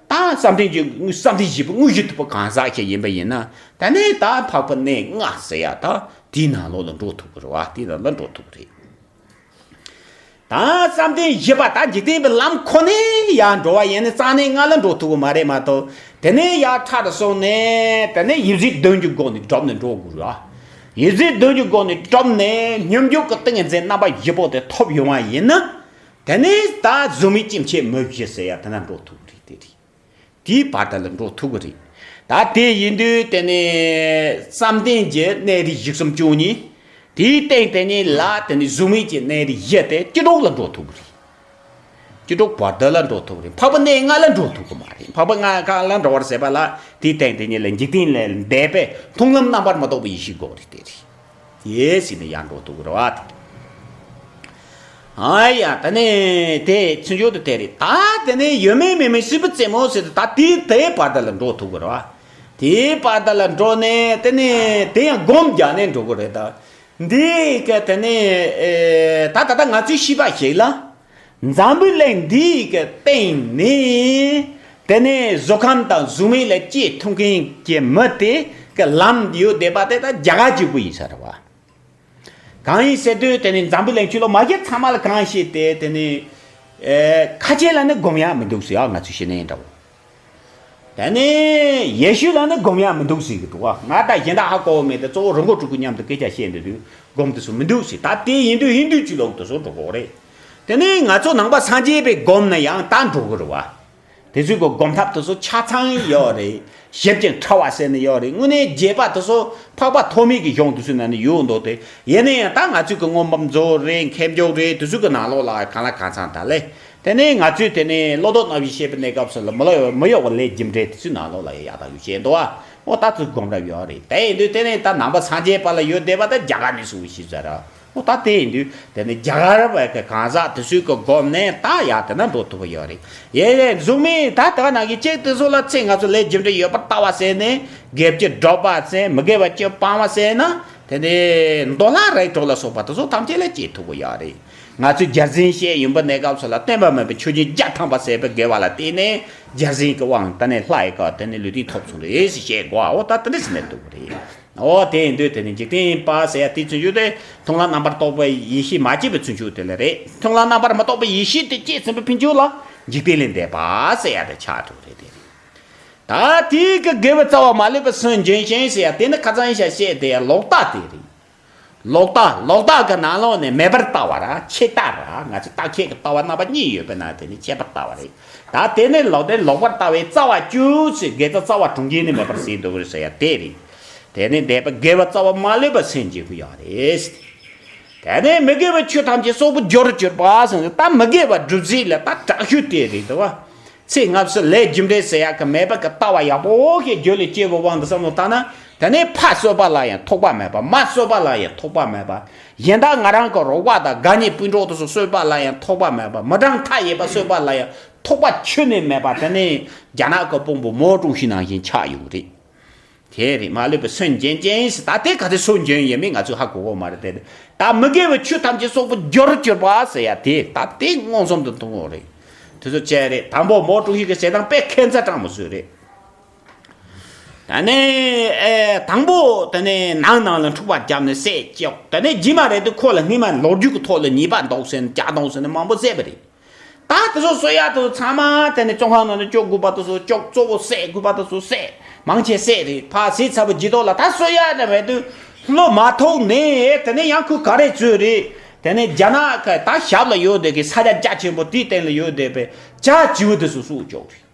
ད་བསམ་གཏན་གྱི་བསམ་གཏན་བཞི་པོ་དངོས་གཞི་ཐོབ་པ་གང་ཟག་ཞིག་ཡིན་པ་ཡིན་ན། དེ་ནས་ད་འཕགས་པའི་གནས་ལྔ་ཟེར་ཡ་ད་དེའི་ནང་ལོགས་ལ་འགྲོ་ཐུབ་ཀྱི་རེད་བ། དེའི་ནང་ལ་འགྲོ་ཐུབ་ཀྱི་རེད། ད་བསམ་གཏན་བཞི་པ་ད་འཇིག་རྟེན་པའི་ལམ་ཁོ་ནས་ཡར་འགྲོ་བ་ཡིན་ན་རྩ་གནས་ལྔ་ལ་འགྲོ་ཐུབ་ཀྱི་མ་རེད་མ་གཏོགས། དེ་ནས་ཡར་ཕྲ་རུ་སོང་ནས་དེ་ནས་ཡིབ་གཟུགས་བདུན་གྱི་སྒོ་ནས་བསྒྲུབས་ནས་འགྲོ་དགོས་རེད་བ། ཡིབ་གཟུགས་བདུན་གྱི་སྒོ་ནས་བསྒྲུབས་ནས་སྙོམས་འཇུག་གི་ཏིང་ངེ་འཛིན་རྣམ་པ་བཞི་པོ་དེ་ཐོབ་ཡོང་བ་ཡིན་ན། དེ་ནས་ད་གཟུགས་མེད་སྐྱེ་མཆེད་མུ་བཞི་ཟེར་ཡ་དེ་ན་འགྲོ་ཐུབ་ཀྱི་རེད། དེ་རེད། དེའི་བར་དུ་ལ་འགྲོ་ཐུབ་ཀྱི་རེད། ད་དེ་ཡིན་དུས་དེ་ནས་བསམ་གཏན་གྱི་གནས་རིས་བཞི་གསུམ་བཅུ་གཉིས། དེའི་སྟེང་དེ་ཉིད་ལ་དེ་ནི་གཟུགས་མེད་ཀྱི་གནས་རིགས་བཞི་དེ་སྤྱི་ལྡོག་ལ་འགྲོ་ཐུབ་ཀྱི་རེད། སྤྱི་ལྡོག་བར་དོ་ལ་འགྲོ་ཐུབ་ཀྱི་རེད། འཕགས་པ་གནས་ལྔ་ལ་འགྲོ་ཐུབ་ཀྱི་མ་རེད། འཕགས་པ་ལྔ་གང་ལ་འགྲོ་བར་ཟད་པ་ལ་དེའི་སྟེང་དེ་ཉིད་ལ་འཇིག་རྟེན་ལས་འདས་པའི་མཐོང་ལམ་རྣམ་པར་མི་རྟོག་པའི་ཡེ་ཤེས་དགོས་རེད། དེ་རེད། དེ་ཟིན་ནས་ཡར་འགྲོ་ཐུབ་ཀྱི་རེད་བ། ཨ་ཡ། ད་ནི་དེ་ཚུན་ཆོད་དུ་དེ་རེད། ད་དེ་ནི་ཡོད་མེད་མེད་མིན་སྲིད་པའི་རྩེ་མོ་ཟེར་དུས་ད་དེའི་དེའི་བར་དོ་ལ་འགྲོ་ཐུབ་ཀྱི་རེད་བ། དེའི་བར་དོ་ལ་འགྲོ་ནས་དེ་ནི་དེ་ཡང་སྒོམ་རྒྱག་ནས་འགྲོ་གི་རེད། ད་འདི་ག་དེ་ནི་ཨེ་ད་ད་ལྟ་ང་ཚོའི་ཤེས་པ་ཞིག་ལ། འཛམ་བུའི་གླིང་འདིའི་གི་སྟེང་ནས་དེ་ནས་གཟུགས་ཁམས་དང་གཟུགས་མེད་ལ་སྐྱེ་ཐུབ་མཁན་གྱི་མི་དེ་གི་ལམ་ཡོད་བསྡད་པ་དེ་ད་རྒྱ་གར་གཅིག་པུ་ཡིན་ས་རེད་བ། གང་ཡིན་ཟེར་དུས་དེ་ནི་འཛམ་བུའི་གླིང་ཕྱི་ལོགས་མ་གཞི་ཚང་མ་ལ་གང་ཤེས་ཏེ་དེ་ནི་ཨེ་ཁ་ཆེ་ལ་ནི་སྒོམ་ཡག་མི་འདུག་ཟེར་ཡག་ང་ཚོས་ཤེས་ནའི་འདྲ་བོ། དེ་ནས་ཡེ་ཤུ་ལ་ནི་སྒོམ་ཡག་མི་འདུག་ཟེར་གི་འདུག་བ། ང་ད་གཞན་དག་ཧ་གོ་བ་མེད་དེ་གཙོ་བོ་རི་མགོ་སྤྲུལ་སྐུ་མཉམ་དུ་སྐད་ཆ་བཤད་འདི་དུས་སྒོམ་དེ་ཚོ་མི་འདུག་ཟེར། ད་དེ་ཡིན་དུས་ཧིན་དུ་ཅི་ལོག་དེ་ཚོ་འགྲོ་གི་རེད། དེ་ནས་ང་ཚོ་ནང་པ་སངས་རྒྱས་པའི་སྒོམ་ན་ཡང་ད་འགྲོ་གི་རེད་བ། དེ་ཚོའི་གི་སྒོམ་ཐབས་དེ་ཚོ་ཆ་ཚང་ཡོད་རེད། ཞིབ་ཅིང་ཕྲ་བ་ཟེར་ནི་ཡོད་རེད། དངོས་གནས་རྒྱས་པ་དེ་ཚོ་འཕགས་པ་ཐོགས་མེད་ཀྱི་གཞུང་དེ་ཚོའི་ནང་ནས་ཡོད་འདུག་སྟེ། ཡིན་ན་ཡང་ད་ང་ཚོའི་གི་མངོན་པ་མཛོད་རེད། མཁས་མཆོག་རེད། དེ་ཚོའི་གི་ནང་ལོགས་ལ་གང་ལ་གང་འཚམ་ད་ལས། དེ་ནས་ང་ཚོས་དེ་ནས་བློ་ལྡོག་རྣམ་བཞི་བཤད་པའི་གནས་སྐབས་སུ་ལ་མི་ལ་མི་གཡོ་བ་ལས་རྒྱུ་འབྲས་དེ་ཚོའི་ནང་ལོགས་ལ་ཡང་ཡག་ཐག་ཡོད་བཤད་འདུག་བ། འོ་ད་ཚོའི་སྒོམ་རབས་ཡོད་རེད། དེ་ཡིན་དུས་དེ་ནས་ད་ནང་པ་སངས་རྒྱས་པ་ལ་ཡོད་བསྡད་པ་ད་རྒྱ་གར་ནས་བཟུང་བའི་ཤེས་བྱ་ར། འོ་ད་དེ་ཡིན་དུས་དེ་ནི་རྒྱ་གར་བ་གི་གང་ཟག་དེ་ཚོའི་གི་སྒོམ་ནས་ད་ཡག་དེ་ན་འགྲོ་ཐུབ་པ་ཡོད་རེད། ཡེ་ཡེ་གཟུགས་མེད་ད་དེ་ག་ནང་གི་གཅིག་དེ་ཚོ་ལ་ཚེ་ང་ཚོ་ལས་རྒྱུ་འབྲས་ཡོད་པར་ལྟ་བ་ཟེར་ནས་དགེ་བཅུ་སྒྲུབ་པ་ཟེར། མི་དགེ་བ་བཅུ་སྤང་བ་ཟེར་ན་དེ་ནི་མདོ་ལྷ་རིགས་དྲུག་ལ་སོགས་པ་དེ་ཚོ་ཐམས་ཅད་ལ་སྐྱེ་ཐུབ་པ་ཡོད་རེད། ང་ཚོས་རྒྱལ་མཚན་བཤད་ཡོང་པ་གནས་སྐབས་སུ་ལ་སྟོན་པ་མིན་པའི་ཆོས་རྒྱལ་བརྒྱ་ཐམ་པ་ཟེར་བའི་དགེ་བ་ལ་བརྟེན་ནས་རྒྱལ་མཚན་གྱི་དབང་དེ་ནས་ལྷ་ཡི་བཀའ་དེ་ནས་ལུས་རྟེན་ཐོབ་སོང་རེད་ཟེར་བཤད་དགོས། འོ་ད་དེ་འདྲ་ཟེར་ནས་འདུག་གི་རེད། འོ་དེ་ཡིན་དུས་དེ་ནི་འཇིག་རྟེན་པ་ཟེར་ཡ་དེ་ཚུན་ཆོད་དེ་མཐོང་ལམ་རྣམ་པར་རྟོག་པའི་ཡེ་ཤེས་མ་སྐྱེས་པའི་ཚུན་ཆོད་དེ་ལ་རེད། མཐོང་ལམ་རྣམ་པར་མི་རྟོག་པའི་ཡེ་ཤེས་དེ་སྐྱེས་ཟིན་པའི་ཕན་ཆོད་ལ་འཇིག་རྟེན་ལས་འདས་པ་ཟེར་ཡ་དེ་ཆགས་འགྲོ་རེད། དེ་རེད། ད་དེའི་གི་དགེ་བའི་རྩ་བ་མ་ལུས་པ་སུན་འབྱིན་ཞིང་ཟེར་ཡ་དེ་ནི་ཁ་སང་ཡིན་ཤག་བཤད་དེ་ལོག་ལྟ་དེ་རེད། ལོག་ལྟ། ལོག་ལྟ་གི་ནང་ལོགས་ནས་མེད་པར་ལྟ་བ་ར་ཆད་ལྟ་ར། ང་ཚོས་རྟག་ཆད་ཀྱི་ལྟ་བ་རྣམ་པ་གཉིས་ཡོད་པའི་ནང་དེ་ནི་ཆད་པར་ལྟ་བ་རེད། ད་དེ་ནི་ལོག་སྟེ་ལོག་པར་ལྟ་བའི་རྩ་བ་བཅུ་ཚེ་དགེ་རྩ་རྩ་བ་གྲོང་ཁྱེར་ནི་མེད་པར་ཟད་འདུག་རེད་ཟེར་ཡ་དེ་རེད། དེ་ནི་འདས་པ་དགེ་བ་རྩ་བ་མ་ལུས་པ་སུན་འབྱིན་དགོས་ཡ་རེད། དེ་ནས་མི་དགེ་བའི་ཆོས་ཐམས་ཅད་སོག་པོ་རྒྱུར་གྱུར་པ་ཟེར་ནས་ད་མི་དགེ་བ་སྒྲུབ་བྱེད་ལ་ད་དྲག་ཤོས་དེ་རེད་དོ། ཚེ་སྔ་ཕྱི་ལས་རྒྱུ་འབྲས་ཟེར་ཡག་གི་མེད་པ་གི་ལྟ་བ་ཡག་པོ་ཞིག་རྒྱུད་ལ་སྐྱེས་པའི་དབང་དུ་བསམ་བློ་བཏང་ན། དེ་ནས་ཕ་གསོད་པ་ལ་ཡང་ཐོགས་པ་མེད་པ། མ་གསོད་པ་ལ་ཡང་ཐོགས་པ་མེད་པ། གཞན་དག་ང་རང་གི་རོགས་པ་དང་དགའ་ཉེ་སྤུན་གྲོགས་དེ་ཚོ་གསོད་པ་ལ་ཡང་ཐོགས་པ་མེད་པ། མི་གྲངས་མཐའ་ཡས་པ་གསོད་པ་ལ་ཡང་ཐོགས་པ་ཁྱོན་ནས་མེད་པ། དེ་ནས་རྒྱ་ནག་གི་དཔོན་པོ་མའོ་ཀྲུའུ་ཞི་ནང་བཞིན་ཆགས་ཡོང་གི་རེད། དེ་རེད། མ་ལུས་པའི་སུན་འབྱིན་ཅན་ཟེར། ད་དེ་ག་དེ་སུན་འབྱིན་ཡོད་མེད་ང་ཚོས་ཧ་གོ་གོ་མ་རེད་དེ། ད་མི་དགེ་བའི་ཆོས་ཐམས་ཅད་སོག་པོ་རྒྱུར་གྱུར་པ་ཟེར་ཡ་དེ་ད་དེ་མངོན་སུམ་དུ་མཐོང་གི་རེད། དེ་ཚོ་བྱས་རེད། དང་པོ་མའོ་ཀྲུའུ་ཞི་གི་བྱེད་སྟངས་དཔེ་ཁྱད་མཚར་དྲང་མོ་བཟོས་རེད། ད་ནས་ཨེ་དང་པོ་དེ་ནས་ནང་ནང་ལ་འཁྲུག་པ་བརྒྱབ་ནས་བསད་བཅུག་དེ་ནས་རྗེས་མ་རེད་དུས་ཁོ་ལ་སྔོན་མ་ལོ་རྒྱུས་ཀྱི་ཐོག་ལ་ཉེས་པ་འདོགས་ཟེར་ནས་ཇག་འདོགས་ཟེར་ནས་མང་པོ་བསད་པ་རེད། ད་དེ་ཚོ་གསོད་ཡག་དེ་ཚོ་ཚང་མ་དེ་ནས་བཙོན་ཁང་ནང་ལ་བཅུག་དགོས་པ་དེ་ཚོ་བཅུག་གཙོ་བོ་བསད་དགོས་པ་དེ་ཚོ་བསད། མང་ཆེ་བསད་རེད། ཕར་བསད་ཚར་བའི་རྗེས་ཐོག་ལ་ད་གསོད་ཡག་དེ་མེད་དུས་བློ་མ་ཐུག་ནས་དེ་ནས་ཡང་ཁོས་ག་རེ་བཟོས་རེད། དེ་ནས་རྒྱ་ནག་གི་ད་ཞབས་ལ་ཡོད་བསྡད་མཁན་ས་ཆ་རྒྱ་ཆེན་པོ་དེའི་སྟེང་ལ་ཡོད་བསྡད་པའི་བྱ་བྱིའུ་དེ་ཚོ་གསོད་བཅུག་རེད།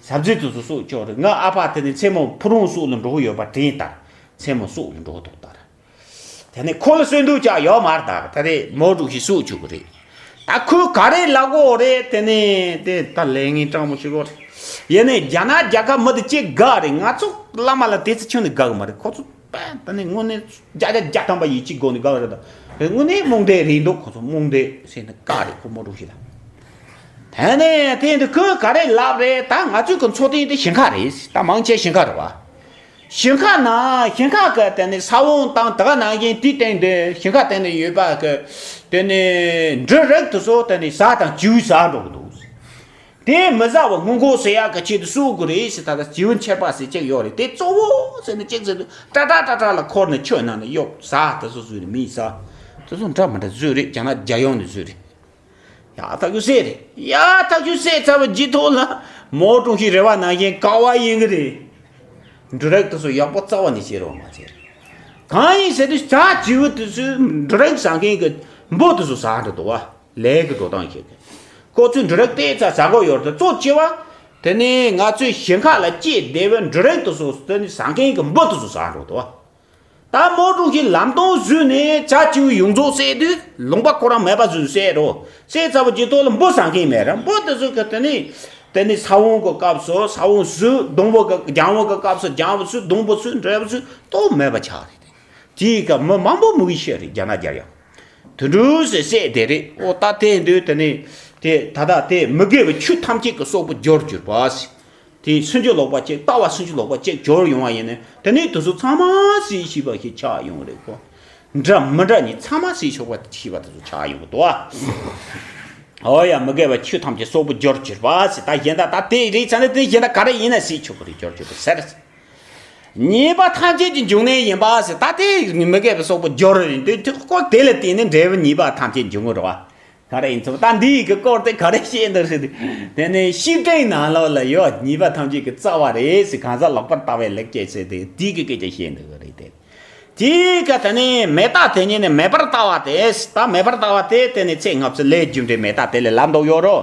ཟ་རྫས་དེ་ཚོ་གསོད་བཅུག་རེད། ངའི་ཨ་ཕ་དེ་ནས་མཚན་མོ་ཕུ་རུང་སོགས་ལ་འགྲོ་གི་ཡོད་པ་དྲན་ད། མཚན་མོ་སོགས་ལ་འགྲོ་འདུག་ད། དེ་ནས་ཁོ་ལ་གསོད་འདོད་ཅག་ཡོད་མ་རེད། ད་དེ་མའོ་ཀྲུའུ་ཞི་གསོད་བཅུག་གི་རེད། ད་ཁོས་ག་རེ་ལབ་གོ་རེད། དེ་ནས་དེ་ད་ལས་ངན་སྤྲང་མོ་ཞིག་གོ་རེད། ཡིན་ནའི་རྒྱ་ནག་རྒྱལ་ཁབ་མི་དེ་ཅིག་དགའ་རེད། ང་ཚོ་བླ་མ་ལ་དེ་ཚོ་ཁྱོན་ནས་དགའ་གི་མ་རེད། ཁོ་ཚོ་དཔེ་ད་ནི་དངོས་གནས་བརྒྱ་ཆ་བརྒྱ་ཐམ་པ་ཡིད་ཆེས་སྒོ་ནས་དགའ་རེད། ད་དངོས་གནས་རྨོངས་དད་རེད་འདུག་ཁོ་ཚོ་རྨོངས་དད་ཟེར་ནས་དགའ་རེད། ཁོ་མའོ་ཀྲུའུ་ཞི་ལ། དེ་ནས་དེ་འདི་ཁོས་ག་རེ་ལབ་རེད། ད་ང་ཚོའི་གི་འཚོ་རྟེན་དེ་ཞིང་ཁ་རེད། ད་མང་ཆེ་ཞིང་ཁ་རེད་བ། ཞིང་ཁ་ན་ཞིང་ཁ་གི་དེ་ནི་ས་བོན་དང་དེ་ག་ནང་བཞིན་དེའི་སྟེང་དུ་ཞིང་ཁ་སྟེང་དུ་ཡོད་པ་གི་དེ་ནི་འབྲུ་རིགས་དེ་ཚོ་དེ་ནི་ཟ་དང་བྱིའུ་ཟ་འགྲོ་གི་འདུག་དེ་མི་ཟ་བ་སྔོན་འགོག་ཟེར་ཡག་གི་ཆེད་དུ་གསོད་དགོས་རེད་ཟེར། ད་ལྟ་བྱིའུ་མཆེར་པ་ཟེར་གཅིག་ཡོད་རེད། དེ་གཙོ་བོ་ཟེར་ནས་གཅིག་ཟེར་དུས་ཏྲ་ཏྲ་ཏྲ་ཏྲ་ལ་འཁོར་ནས་ཆུ་ནང་ནས་གཡུག་ཟ། དེ་ཚོ་བཟོས་ནས་མིས་ཟ། དེ་ཚོ་འདྲ་མི་འདྲ་བཟོས་རེད། རྒྱ་ནག་རྒྱལ་ཡོངས་ནས་བཟོས་རེད། ཡག་ཐག་ཆོད་བསད་རེད། ཡག་ཐག་ཆོད་བསད་ཚར་བའི་རྗེས་ཐོག་ལ་མའོ་ཀྲུའུ་ཞི་རེ་བ་ནང་བཞིན་ག་བ་ཡིན་གི་རེད། འབྲུ་རིགས་དེ་ཚོ་ཡག་པོ་རྩ་བ་ནས་བྱེད་རོགས་མ་བྱེད། གང་ཡིན་ཟེར་དུས་བྱ་བྱིའུ་དེ་ཚོས་འབྲུ་རིགས་ཟ་མཁན་གྱི་འབུ་དེ་ཚོ་ཟ་འགྲོ་འདུག་བ། ལས་ཀྱི་འགྲོ་སྟངས་ཤིག་གི། ཁོ་ཚོས་འབྲུ་རིགས་དེ་ཚ་ཟ་གོ་ཡོད་དེ་གཙོ་ཆེ་བ། དེ་ནས་ང་ཚོའི་ཞིང་ཁ་ལ་སྐྱེས་བསྡད་པའི་འབྲུ་རིགས་དེ་ཚོ་དེ་ནི་ཟ་མཁན་གྱི་འབུ་དེ་ཚོ་ཟ་འགྲོ་འདུག་བ། ད་མོ་ཀྲུང་གིས་ལམ་སྟོན་བཟོས་ནས་བྱ་བྱིའུ་ཡོངས་རྫོགས་བསད་དུས་ལུང་པ་ཁོ་རང་མེད་པ་བཟོས་བསད་རོ། བསད་ཚར་བ་ཇི་ལྟར་ལ་འབུ་ཟ་མཁན་མེད་ར། འབུ་དེ་ཚོ་གི་དེ་ནི་དེ་ནི་ས་བོན་གི་སྐབས་སུ་ས་བོན་ཟོས། སྡོང་བོ་གི་ལྗང་བོ་གི་སྐབས་སུ་ལྗང་བོ་ཟོས། སྡོང་བོ་ཟོས། འབྲས་བུ་ཟོས། ཏོ་མེད་པ་ཆགས་རེད། དེའི་སྐབས་མི་མང་པོ་མི་གི་ཤི་རེད། རྒྱ་ནག་རྒྱལ་ཡོངས་དུད་འགྲོ་ཟེར་བསད་དེ་རེད། ཨོ་ད་དེ་འདུག་དེ་ནི་དེ་ད་ལྟ་དེ་མི་དགེ་བའི་ཆོས་ཐམས་ཅད་ཀྱི་སོག་པོ་སྦྱོར་གྱུར་པ་ཟེར། དེ་སུན་ཆུ་ལོག་པ་གཅིག་ལྟ་བ་སུན་ཆུ་ལོག་པ་གཅིག་སྦྱོར་ཡོང་བ་ཡིན་ན། དེ་ནས་དེ་ཚོ་ཚང་མ་སྲིད་ཤེས་པ་ཞིག་ཆགས་ཡོང་རེད་གོ། འདྲ་མི་འདྲ་གཉིས་ཚང་མ་སྲིད་ཆོག་པ་ཤེས་པ་དེ་ཚོ་ཆགས་ཡོང་གི་འདུག་ཨ། ཨོ་ཡ། མི་དགེ་བ་ཆོས་ཐམས་ཅད་སོག་པོ་སྦྱོར་གྱུར་པ་ཟེར། ད་གཞན་དག་ད་དེ་རེད་ཚ་ན་དེ་གཞན་དག་ག་རེ་ཡིན་ན་སྲིད་ཆོག་གི་རེད། སྦྱོར་གྱུར་པ་ཟེར། ཉེས་པ་ཐམས་ཅད་ཀྱི་འབྱུང་གནས་ཡིན་པ་ཟེར། ད་དེ་མི་དགེ་བ་སོག་པོ་སྦྱོར་རེད། དེ་དེ་ཁོ་དེ་ལ་བརྟེན་ནས་འབྲས་བུ་ཉེས་པ་ཐམས་ཅད་འབྱུང་གི་རེད་བ། ག་རེ་ཡིན་ཚོ་ད་འདིའི་གི་སྐོར་དེ་ག་རེ་བཤད་འདུག་ཟེར་དུས། དེ་ནས་བཤེས་སྤྲིང་ནང་ལོགས་ལ་ཡོད། ཉེས་པ་ཐམས་ཅད་ཀྱི་རྩ་བ་རེད་ཟེར། གང་ཟག་ལོག་པར་ལྟ་བའི་ལེགས་སྐྱེས་ཟེར་དེ་དེའི་གི་སྐད་ཆ་བཤད་འདུག་གི་རེད་དེ། དེའི་གི་དེ་ནས་མེད་རྟགས་དེ་ཉིད་ནི་མེད་པར་ལྟ་བ་དེ། ད་མེད་པར་ལྟ་བ་དེ་དེ་ནས་ཚེ་སྔ་ཕྱི་ལས་རྒྱུ་འབྲས་མེད་རྟགས་དེ་ལས་ལབ་འདུག་ཡོད་རོ།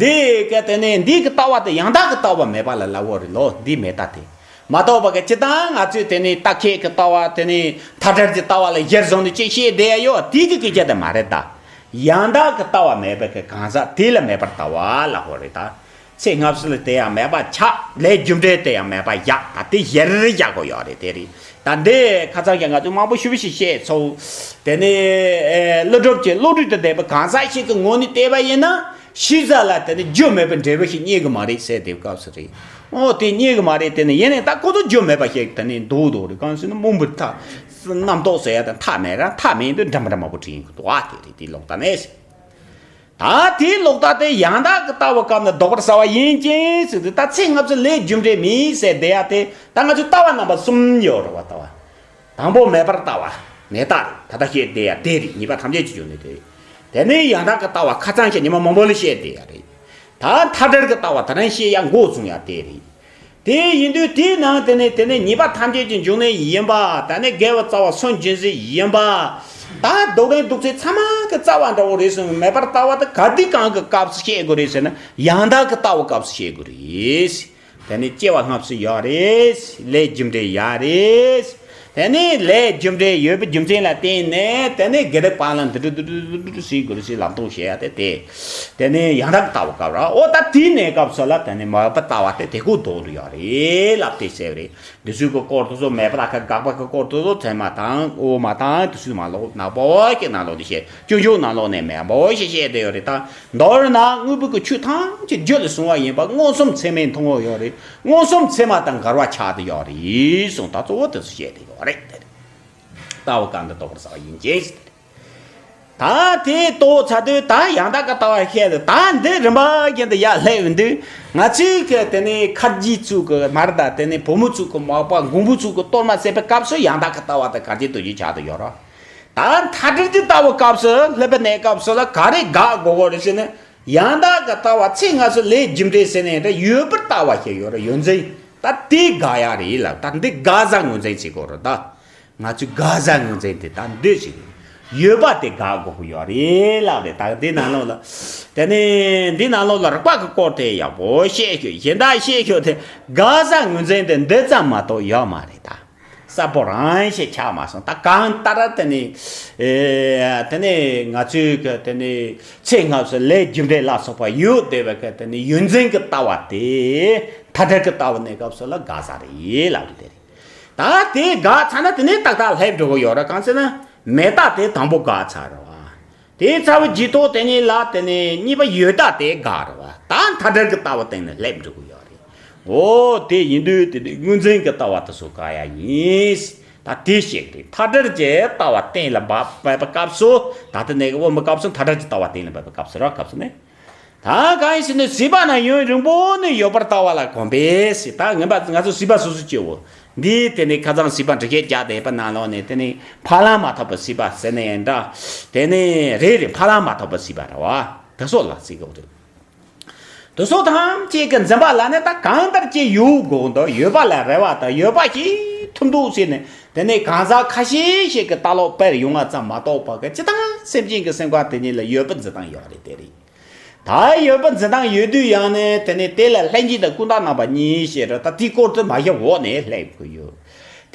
འདིའི་གི་དེ་ནས་འདིའི་གི་ལྟ་བ་དེ་ཡང་དག་གི་ལྟ་བ་མེད་པ་ལ་ལབ་ཡོད་རེད་ལོ། འདི་མེད་རྟགས་དེ། མ་གཏོགས་པ་གི་སྤྱིར་བཏང་ང་ཚོས་དེ་ནི་རྟགས་ཁས་ཀྱི་ལྟ་བ་དེ་ནི་མཐའ་བྲལ་གྱི་ལྟ་བ་ལ་གཞིར་བཟུང་ནས་ཅིག་བཤད་བསྡད་ཡ་ཡོད། དེའི་གི་སྐད་ཆ་དེ་མ་རེད་ད། ཡང་དག་གི་ལྟ་བ་མེད་པའི་གི་གང་ཟག་དེ་ལ་མེད་པར་ལྟ་བ་ལབ་དགོས་རེད་ད། ཚེ་སྔ་ཕྱི་ལ་དེ་ཡང་མེད་པ་ཆགས། ལས་རྒྱུ་འབྲས་དེ་ཡང་མེད་པ་བཞག་ད་དེ་གཞིར་བཞག་དགོས་ཡོད་རེད། དེ་རེད། ད་འདི་ཁ་སང་ཀྱང་ང་ཚོས་མང་པོ་ཞེ་པོ་ཞིག་བཤད་ཚར། དེ་ནི་ཨེ་ཀླུ་སྒྲུབ་ཀྱི་བློ་གྲོས་དང་ལྡན་པའི་གང་ཟག་ཞིག་གི་ངོས་ནས་བལྟས་པ་ཡིན་ན། ཤི་ས་ལ་དེ་ནི་རྒྱུ་མེད་པའི་འབྲས་བུ་ཞིག་རྙེད་གི་མ་རེད་ཟེར་དེ་སྐབས་སུ་རེད། ཨོ་དེ་རྙེད་གི་མ་རེད། དེ་ནི་ཡིན་ནའི་ད་ཁོ་ཚོ་རྒྱུ་མེད་པ་ཞིག་དེ་ནི་འདུག་འདུག་རེད། གང་ཟེར་ན་རྨོངས་པའི་མཐའ། རྣམ་རྟོག་ཟེར་ཡ་དང་མཐའ་མེད་ར། མཐའ་མེད་དུས་འདྲ་མི་འདྲ་མང་པོ་དྲན་གི་འདུག་ཨ་དེ་རེད། དེ་ལོག་ལྟ་ནས་ཟེར། ད་དེའི་ལོག་ལྟ་དེ་ཡང་དག་གི་ལྟ་བའི་སྐབས་ན་ལྡོག་པར་བྱ་བ་ཡིན་ཅིང་ཟེར་དུས། ད་ཚེ་སྔ་ཕྱི་ལས་རྒྱུ་འབྲས་མེད་ཟེར་བསྡད་ཡ་དེ། ད་ང་ཚོའི་ལྟ་བ་རྣམ་པ་གསུམ་ཡོད་རེད་བ། ལྟ་བ་དང་པོ་མེད་པར་ལྟ་བ་མེད་རྟགས་རེད། ད་ལྟ་བཤད་བསྡད་ཡ་དེ་རེད། ཉེས་པ་ཐམས་ཅད་ཀྱི་འབྱུང་གནས་དེ་རེད། དེ་ནས་ཡང་དག་གི་ལྟ་བ་ཁ་ཚང་ཞིག་ཉི་མ་མང་པོ་ལ་བཤད་བསྡད་ཡ་རེད། ད་མཐའ་བྲལ་གྱི་ལྟ་བ་དེ་རང་བཤད་ཡ་འགོ་བཟུང་ཡ་དེ་རེད། དེ་ཡིན་དུས་དེའི་ནང་དེ་ནས་དེ་ནས་ཉེས་པ་ཐམས་ཅད་ཀྱི་འབྱུང་གནས་ཡིན་པ། ད་ནི་དགེ་བའི་རྩ་བ་སུན་འབྱིན་ཟིན་ཡིན་པ། ད་སྡུག་བསྔལ་སྡུག་ཚད་ཚང་མ་གི་རྩ་བ་འདྲ་བོ་རེད་གསུངས། མེད་པར་ལྟ་བ་དེ་ག་དུས་གང་གི་སྐབས་སུ་བཤད་དགོས་རེད་ཟེར་ན། ཡང་དག་གི་ལྟ་བའི་སྐབས་སུ་བཤད་དགོས་རེད། དེ་ནས་སྐྱེ་བ་སྔ་ཕྱི་ཡོད་རེད། ལས་རྒྱུ་འབྲས་ཡོད་རེད། དེ་ནས་ལས་རྒྱུ་འབྲས་ཡོད་པའི་རྒྱུ་མཚན་ལ་བརྟེན་ནས་དེ་ནས་དགེ་སྡིག་སྤང་བླང་འདི་འདྲ་འདི་འདྲ་འདི་འདྲ་ཟེར་དགོས་རེད་ཟེར་ལམ་སྟོན་བྱེད་ཡ་དེ་དེ། དེ་ནས་ཡང་དག་ལྟ་བའི་སྐབས་ར། ཨོ་ད་དེའི་གནས་སྐབས་སུ་ལ་དེ་ནས་མོས་པ་ལྟ་བ་དེ་དེ་ཀོ་ལྡོག་འགྲོ་ཡོད་རེད་ལབ་དེ་ཟེར་བ་རེད། འདི་ཚོའི་གི་སྐོར་དེ་ཚོ་མེད་པ་ལ་ཁ་དགག་པ་གི་སྐོར་དེ་ཚོ་ཚད་མ་དང་དབུ་མ་དང་དེ་ཚོའི་མ་ལོག་ནག་པོ་ཞིག་ནང་ལོགས་ནས་བཤད། སྤྱོད་འཇུག་ནང་ལོགས་ནས་མེད་པོ་ཞིག་བཤད་དེ་ཡོད་རེད་ད། མདོར་ན་དངོས་པོ་གི་ཆོས་ཐམས་ཅད་རྒྱུ་ལས་བྱུང་བ་ཡིན་པ་མངོན་སུམ་ཚད་མས་མཐོང་བ་ཡོད་རེད། མངོན་སུམ་ཚད་མ་དང་འགལ་བ་ཆགས་དེ་ཡོད་རེད་གསུངས། ད་གཙོ་བོ་དེ་ཚོ་བཤད་དེ་ཡོད་རེད། དེ་རེད། ལྟ་བ་གང་དུ་རྟོགས་པར་བྱ་བ་ཡིན་ཅེས་ཟེར། ད་དེ་རྟོགས་ཚར་དུས་ད་ཡང་དག་གི་ལྟ་བ་བཤད་དུས། ད་འདི་རིམ་པ་བཞིན་དུ་ཡར་སླེབས་ཡོང་དུས། ང་ཚོས་ཀྱི་དེ་ནས་ཁ་རྗེ་ཚོ་གི་མར་དང་། དེ་ནས་བུ་མོ་ཚོ་གི་མག་པ། མགོན་པོ་ཚོ་གི་གཏོར་མ་ཟེར་བའི་སྐབས་སུ་ཡང་དག་གི་ལྟ་བ་དེ་ག་རེ་དོན་ཆེན་ཆགས་དེ་ཡོད་རེད། ད་མཐའ་བྲལ་གྱི་ལྟ་བའི་སྐབས་སུ་སླེབས་པའི་གནས་སྐབས་སུ་ལ་ག་རེ་དགག་དགོས་ཀྱི་རེད་ཟེར་ན། ཡང་དག་གི་ལྟ་བ་ཚེ་སྔ་ཕྱི་ལས་རྒྱུ་འབྲས་ཟེར་ནས་འདྲ་ཡོད་པར་ལྟ་བ་ཞིག་ཡོད་རེད། ཡོད་འཛིན། ད་དེ་དགག་ཡ་རེད་ལབ། ད་འདི་དགག་བྱ་ངོས་འཛིན་བྱེད་དགོས་རེད་ད། ང་ཚོས་དགག་བྱ་ངོས་འཛིན་དེ་ད་འདོད་ཅིག་ཡོད་པ་དེ་དགག་དགོས་ཀྱི་ཡོད་རེད་ལབ་རེད། ད་འདི་ནང་ལོགས་ལ། དེ་ནས་འདི་ནང་ལོགས་ལ་རིགས་པ་གི་སྐོར་དེ་ཡག་པོ་བཤད་ཤོག་གཞན་དག་བཤད་ཤོག་དེ་དགག་བྱ་ངོས་འཛིན་དེ་འདི་ཙམ་མ་གཏོགས་ཡོད་མ་རེད་ད། གསལ་པོ་རང་བཤད་ཆགས་མ་སོང་། ད་གང་ལྟར་དེ་ནས་ཨེ་དེ་ནས་ང་ཚོས་གི་དེ་ནས་ཚེ་སྔ་ཕྱི་ལས་རྒྱུ་འབྲས་ལ་སོགས་པ་ཡོད་བསྡད་པའི་གི་དེ་ནས་ཡོད་འཛིན་གྱི་ལྟ་བ་དེ་མཐའ་བྲལ་གྱི་ལྟ་བ་གནས་སྐབས་སུ་ལ་དགག་བྱ་རེད་ལབ་རེད། དེ་རེད། ད་དེ་དགག་ཚར་ན་དེ་ནས་ཏག་ཏག་སླེབས་འགྲོ་གི་ཡོད་རེད། གང་ཟེར་ན་མེད་རྟགས་དེ་དང་པོ་དགག་ཚར་རེད་བ། དེ་ཚར་བའི་རྗེས་ཐོག་དེ་ནས་ལ་དེ་ནས་གཉིས་པ་ཡོད་རྟགས་དེ་དགག་རེད་བ། ད་མཐའ་བྲལ་གྱི་ལྟ་བ་སྟེང་ནས་སླེབས་འགྲོ་གི་ཡོད་རེད། འོ་དེ་ཡིན་དུས་དེ་ནས་ངོས་འཛིན་གྱི་ལྟ་བ་དེ་ཚོ་དགག་ཡ་ཡིན། ད་དེ་བཤད་རེད། མཐའ་བྲལ་གྱི་ལྟ་བ་གཏན་ལ་འབེབས་པའི་སྐབས་སུ། ད་དེ་ནས་དབུ་མའི་སྐབས་སུ་མཐའ་བྲལ་གྱི་ལྟ་བ་གཏན་ལ་འབེབས་པའི་སྐབས་སུ་ར། སྐབས་སུ་ནི། ད་གང་ཡིན་ཟེར་ན། སྲིད་པ་ན་ཡུན་རིང་པོ་ནས་ཡོད་པར་ལྟ་བ་ལ་གོམས་པས་ཟེར། ད་ངན་པ་ང་ཚོ་སྲིད་པ་སོ་སོ་སྐྱེ་བོ་འདི་དེ་ནས་ཁ་སང་སྲིད་པ་འགྲེལ་བཤད་རྒྱག་བསྡད་པ་ནང་ལོགས་ནས་དེ་ནས་ཕ་ལམ་མ་ཐོབ་པའི་སྲིད་པ་ཟེར་ནས་འདྲ། དེ་ནས་རེད་རེད། ཕ་ལམ་མ་ཐོབ་པའི་སྲིད་པ་རེད་བ། དེ་སོགས་ལ་ཟེར་གི་རེད། དེ་སོགས་ཐམས་ཅད་ཀྱི་འཛིན་པ་ལ་ནི་ད་གང་ལྟར་ཅི་ཡོད་དགོས་འདུག་ཡོད་པ་ལ་རེ་བ་དང་ཡོད་པ་ཞིག་ཐུབ་འདུག་ཟེར་ནས། དེ་ནས་གང་ཟག་ཁ་ཤས་ཤིག་གི་ལྟ་ལོག་སྤེལ་ཡོང་བ་ཙམ་མ་གཏོགས་པ་གི་སྤྱིར་བཏང་སེམས་ཅན་གྱི་སེམས་ཁམས་དེ་ཉིད་ལ་ཡོད་པའི་འཛིན་སྟངས་ཡོད་རེད། དེ་རེད། ད་ཡོད་པའི་འཛིན་སྟངས་ཡོད་དུས་ཡང་ནས་དེ་ནས་དེ་ལ་ལྷན་སྐྱེས་དང་ཀུན་བརྟགས་རྣམ་པ་གཉིས་ཞེས་ར། ད་དེའི་སྐོར་དུ་མ་བཤད་འོག་ནས་སླེབས་དགོས་ཡོད།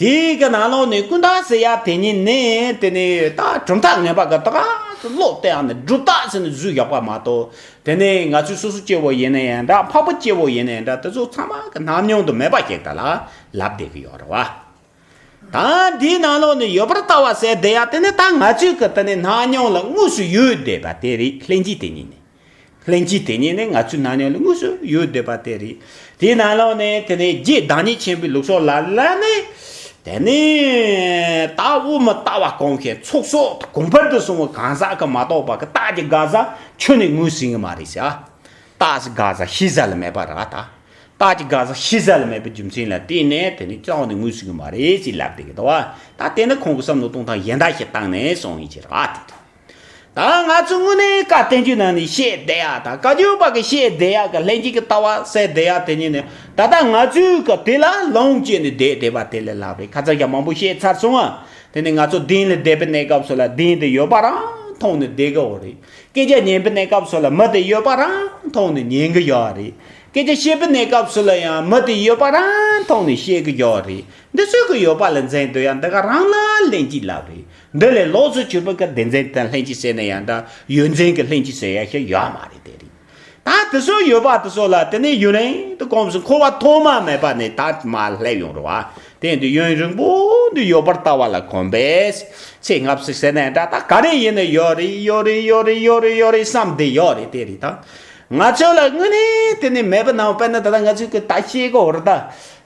དེའི་གི་ནང་ལོགས་ནས་ཀུན་བརྟགས་ཟེར་ཡ་དེ་ཉིད་ནི་དེ་ནི་ད་གྲུབ་མཐའ་ངན་པ་གི་ད་ག་གི་བློ་གཏད་ཡ་ནི་སྒྲུབ་རྟགས་ཟེར་ནས་བཟོས་བཞག་པ་མ་གཏོགས། དེ་ནས་ང་ཚོས་སོ་སོ་སྐྱེ་བོ་ཡིན་ན་ཡང་འདྲ། འཕགས་པ་སྐྱེ་བོ་ཡིན་ན་ཡང་འདྲ། དེ་ཚོ་ཚང་མ་གི་སྣང་མྱོང་དུ་མེད་པ་ཞིག་ད་ལ་ལབ་བསྡད་ཀྱི་ཡོད་རེད་བ། ད་འདིའི་ནང་ལོགས་ནས་ཡོད་པར་ལྟ་བ་ཟེར་བསྡད་ཡ་དེ་ནི་ད་ང་ཚོས་གི་དེ་ནི་སྣང་མྱོང་ལ་དངོས་སུ་ཡོད་བསྡད་པ་དེ་རེད། ལྷན་སྐྱེས་དེ་ཉིད་ནི། ལྷན་སྐྱེས་དེ་ཉིད་ནི་ང་ཚོའི་སྣང་མྱོང་ལ་དངོས་སུ་ཡོད་བསྡད་པ་དེ་རེད། དེའི་ནང་ལོགས་ནས་དེ་ནི་རྗེ་བདག་ཉིད་ཆེན་པོའི་ལུགས་སྲོལ་ལ་ལ་ནི། དེ་ནི་ད་དབུ་མ་ལྟ་བ་གོང་ཞིང་ཚོགས་གསོག་གོང་འཕེལ་དུ་སོང་བའི་གང་ཟག་གི་མ་གཏོགས་པ་གི་རྟགས་ཀྱི་དགག་བྱ་ཁྱོན་ནས་ངོས་ཟིན་གི་མ་རེད་ཟེར། རྟགས་ཀྱི་དགག་བྱ་ཤེས་བྱ་ལ་མེད་པ་རེད་བ། ད་རྟགས་ཀྱི་དགག་བྱ་ཤེས་བྱ་ལ་མེད་པའི་རྒྱུ་མཚན་ལ་བརྟེན་ནས་དེ་ནི་རྩ་བ་ནས་ངོས་ཟིན་གི་མ་རེད་ཅེས་ལབ་བསྡད་ཀྱི་འདུག་བ། ད་དེ་ནི་ཁོང་གི་བསམ་བློ་གཏོང་སྟངས་གཞན་དག་ཞིག་བཏང་ནས་སོང་ཡིན་གྱི་རེད་བ། དེ་ད་ང་ཚོ་དངོས་གནས་བཀའ་བསྟན་བཅོས་ནང་ནས་བཤད་བསྡད་ཡ་དང་། བཀའ་བརྒྱུད་པ་གི་བཤད་བསྡད་ཡ་གི་ལྷན་སྐྱེས་ཀྱི་ལྟ་བ་ཟེར་བསྡད་ཡ་དེ་ཉིད་ནི་ད་ལྟ་ང་ཚོའི་གི་དེ་ལ་ལོངས་སྤྱོད་ནས་བསྡད་བསྡད་པ་དེ་ལས་ལྷག་རེད། ཁ་ཚ་ཞག་མང་པོ་བཤད་ཚར་སོང་ང་། དེ་ནི་ང་ཚོ་གདན་ལ་བསྡད་པའི་གནས་སྐབས་སུ་ལ་གདན་དེ་ཡོད་པ་རང་མཐོང་ནས་བསྡད་གི་ཡོད་རེད། སྐད་ཆ་ཉན་པའི་གནས་སྐབས་སུ་ལ་མི་དེ་ཡོད་པ་རང་མཐོང་ནས་ཉན་གི་ཡོད་རེད། སྐད་ཆ་བཤད་པའི་གནས་སྐབས་སུ་ལ་ཡང་མི་དེ་ཡོད་པ་རང་མཐོང་ནས་བཤད་གི་ཡོད་རེད། འདི་ཚོ་གི་ཡོད་པ་ལ་འཛིན་འདོད་ཡ་འདི་ག་རང་ལ་ལྷན་སྐྱེས་ལབ་རེད། འདི་ལས་ལོགས་སུ་གྱུར་པ་གི་བདེན་འཛིན་དང་ལྷན་སྐྱེས་ཟེར་ན་ཡང་འདྲ། ཡུལ་འཛིན་གྱི་ལྷན་སྐྱེས་ཟེར་ཡ་ཞིག་ཡོད་མ་རེད། དེ་རེད། ད་དེ་ཚོ་ཡོད་པ་དེ་ཚོ་ལ་དེ་ནས་ཡུན་རིང་དུ་གོམས་སུ་འཁོར་བ་ཐོག་མ་མེད་པ་ནས་ད་མར་སླེབས་ཡོང་རེད་བ། དེ་འདི་ཡུན་རིང་པོ་འདི་ཡོད་པར་ལྟ་བ་ལ་གོམས་པས་ཚེ་སྔ་ཕྱི་ཟེར་ན་འདྲ། ད་ག་རེ་ཡིན་ན་ཡོད་རེད། ཡོད་རེད། ཡོད་རེད། ཡོད་རེད། ཡོད་རེད་བསམ་བསྡད་ཡོད་རེད། དེ་རེད། ད་ང་ཚོ་ལ་དངོས་གནས་དེ་ནས་མེད་པ་ནང་། དཔེར་ན་ད་ལྟ་ང་ཚོས་གི་ད་ཤེས་གོ་རེད། ད་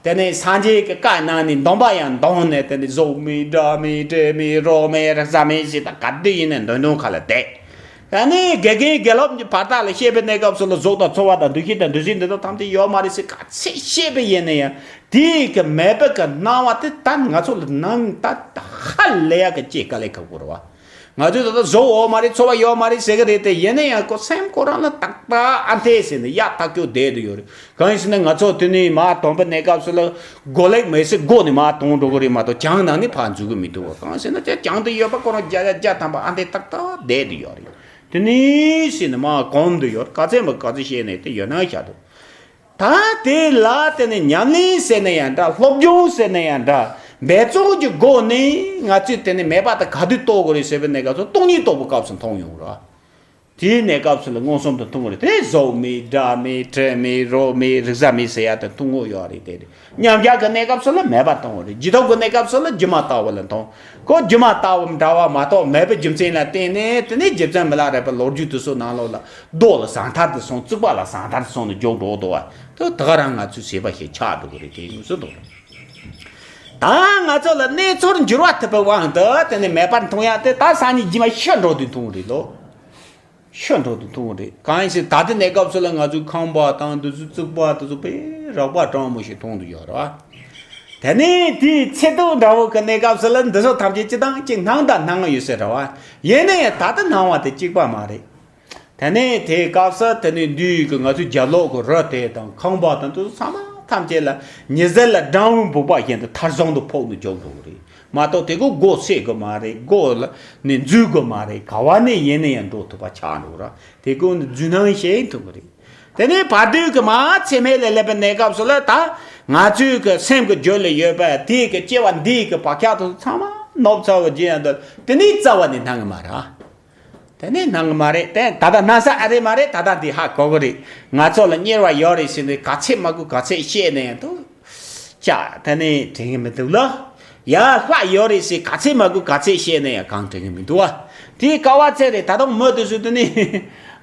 དེ་ནས་སངས་རྒྱས་ཀྱི་བཀའ་གནང་ནས་འདོན་པ་ཡང་འདོན་ནས། དེ་ནས་གཟུགས་མེད་སྒྲ་མེད་དྲི་མེད་རོ་མེད་རེག་བྱ་མེད་ཞེས། ད་ག་དུས་ཡིན་ན་འདོན་འདོན་ཁ་ལ་བསྡད། ད་ནི་དགེ་རྒན་དགེ་སློབ་ཀྱི་བར་ཐག་ལ་བཤད་པའི་གནས་སྐབས་སུ་ལ་གཟུགས་དང་ཚོར་བ་དང་འདུ་ཤེས་དང་འདུ་བྱེད་འདི་དག་ཐམས་ཅད་ཡོད་མ་རེད་ཟེར་ག་ཚད་བཤད་པ་ཡིན་ན་ཡང་། དེའི་གི་མེད་པ་གི་སྣང་བ་དེ་ད་ང་ཚོ་ལ་ནང་ད་ཧ་ལས་ཡག་གི་ཅིག་དཀའ་ལས་ཁག་པོ་རེད་བ། ང་ཚོས་ད་ལྟ་གཟུགས་ཡོད་མ་རེད། ཚོར་བ་ཡོད་མ་རེད་ཟེར་གི་རེད་དེ། ཡིན་ན་ཡང་ཁོ་སེམས་ཁོ་རང་ལ་ཏག་ཏག་ཨ་འཐས་ཟེར་ནས་ཡ་ཐག་ཆོད་བསྡད་དུ་ཡོད་རེད། གང་ཡིན་ཟེར་ན་ང་ཚོ་དེ་ནས་མར་དོང་པའི་གནས་སྐབས་སུ་ལ་སྒོ་ལེགས་མེད་ཚེ་སྒོ་ནས་མར་དོང་འགྲོ་གི་རེད་མ་གཏོགས་གྱང་ནང་ནས་ཕར་འཛུལ་གི་མི་འདུག་བ། གང་ཟེར་ན་ཅག་གྱང་དེ་ཡོད་པ་ཁོ་རང་བརྒྱ་ཆ་བརྒྱ་ཐམ་པ་ཨ་འཐས་ཏག་ཏག་བསྡད་དུ་ཡོད་རེད། དེ་ནས་ཟེར་ནས་མར་གོམས་དུ་ཡོད། ག་ཚད་མ་ག་ཚད་བཤད་ནས་དེ་ཡོད་ན་བཞག་འདུག་ད་དེ་ལ་དེ་ནས་ཉམས་ལེན་ཟེར་ན་ཡང་འདྲ། སློབ་སྦྱོང་ཟེར་ན་ཡང་འདྲ། འབད་བརྩོན་གྱི་སྒོ་ནས་ང་ཚོས་དེ་ནས་མེད་པ་དེ་ག་དུས་རྟོགས་དགོས་རེད་ཟེར་བའི་གནས་སྐབས་སུ་སྟོང་ཉིད་རྟོགས་པའི་སྐབས་སུ་མཐོང་ཡོང་ར། དེའི་གནས་སྐབས་སུ་ལ་མངོན་སུམ་དུ་མཐོང་གི་རེད། དེ་གཟུགས་མེད་སྒྲ་མེད་དྲི་མེད་རོ་མེད་རེག་བྱ་མེད་ཟེར་ཡ་དེ་མཐོང་གི་ཡོད་རེད། དེ་རེད། མཉམ་གཞག་གི་གནས་སྐབས་སུ་ལ་མེད་པ་མཐོང་གི་རེད། རྗེས་ཐོབ་ཀྱི་གནས་སྐབས་སུ་ལ་སྒྱུ་མ་ལྟ་བུ་ལ་མཐོང་། ཁོ་སྒྱུ་མ་ལྟ་བུ་འདྲ་བ་མ་གཏོགས་མེད་པའི་རྒྱུ་མཚན་ལ་བརྟེན་ནས་དེ་ནས་རྗེ་བཙུན་མི་ལ་རས་པའི་ལོ་རྒྱུས་དེ་ཚོ་ནང་ལོགས་ལ་རྡོ་ལ་ཟངས་ཐར་དུ་སོང་། བཙུགས་པ་ལ་ཟངས་ཐར་དུ་སོང་ནས་འཇོག་འགྲོ་འདུག་བ། དེ་ད་ག་རང་ང་ཚོའི་བྱས་པ་ཞིག་ཆགས་འགྲོ་གི་རེད། དེ་ཡིན་ཚོད་འདུག་ད་ང་ཚོ་ལ་གནས་ཚུལ་འགྱུར་བ་ཐེབས་པའི་དབང་དུ་དེ་ནས་མེད་པར་མཐོང་ཡ་དེ་ད་སང་ཉིན་རྗེས་མ་ཤི་འགྲོ་དུས་མཐོང་གི་རེད་ལོ། ཤི་འགྲོ་དུས་མཐོང་གི་རེད། གང་ཡིན་ཟེར་ད་ལྟའི་གནས་སྐབས་སུ་ལ་ང་ཚོའི་ཁང་པ་དང་འདི་ཚོ་བཙུགས་པ་དེ་ཚོ་དཔེ་རགས་པ་གྲང་མོ་ཞིག་མཐོང་དུ་ཡོད་རེད་བ། དེ་ནས་དེའི་ཚེ་ཐུང་འདྲ་བོ་གི་གནས་སྐབས་སུ་ལ་འདི་ཚོ་ཐམས་ཅད་སྤྱི་བཏང་གཅིག་སྣང་དང་སྣང་ཡོད་ཟེར་རེད་བ། ཡིན་ན་ཡང་ད་ལྟ་སྣང་བ་དེ་གཅིག་པ་མ་རེད། དེ་ནས་དེའི་སྐབས་སུ་དེ་ནས་འདིའི་གི་ང་ཚོའི་རྒྱབ་ལོགས་ཀྱི་རི་དེ་དང་ཁང་པ་དང་དེ་ཚོ་ཚང་མ་ཐམས་ཅད་ལ་ཉི་ཟེར་ལ་སྦྲང་བུ་འབུག་པ་བཞིན་དུ་མཐའ་བཟང་དུ་ཕོག་ནས་འཇོག་འགྲོ་གི་རེད་མ་གཏོགས། དེ་ཀོ་སྒོ་ཕྱེ་དགོས་མ་རེད། སྒོ་ལ་ནས་འཛུལ་དགོས་མ་རེད། ག་བ་ནས་ཡིན་ན་ཡང་འགྲོ་ཐུབ་པ་ཆགས་འགྲོ་གི་རེད། དེ་ཀོ་ནས་འཛུལ་སྣང་ཞིག་ཐུབ་ཀྱི་རེད། དེ་ནས་བར་དོའི་གི་མར་ཚེ་སྨད་ལ་སླེབས་པའི་གནས་སྐབས་སུ་ལ་ད་ང་ཚོའི་གི་སེམས་ཀྱི་རྒྱུད་ལ་ཡོད་པ་དེའི་གི་སྐྱེ་བ་འདིའི་གི་བག་ཆགས་དེ་ཚོ་ཚང་མ་ནོར་ཚར་བ་རྗེས་ཡང་དུ་དེ་ནས་རྩ་བ་ནས་སྣང་གི་མ་རེད། དེ་ནས་སྣང་གི་མ་རེད། དེ་ད་ལྟ་སྣང་ས་ཨ་རེད་མ་རེད། ད་ལྟ་འདི་ཧ་གོ་གི་རེད། ང་ཚོ་ལ་གཉེར་བ་ཡོད་རེད་ཟེར་ནས་ག་ཚད་མ་དགོས་ག་ཚད་བཤད་ནས་ཡང་དུ་ཅག་དེ་ནས་དྲན་གི་མི་འདུག་ལ། ཡ་ལྷ་ཡོད་རེད་ཟེར་ག་ཚད་མ་དགོས་ག་ཚད་བཤད་ནས་ཡང་གང་དྲན་གི་མི་འདུག་བ། དེའི་དཀའ་བ་ཚད་རེད། ད་དུང་མི་དེ་ཚོས་དེ་ནས་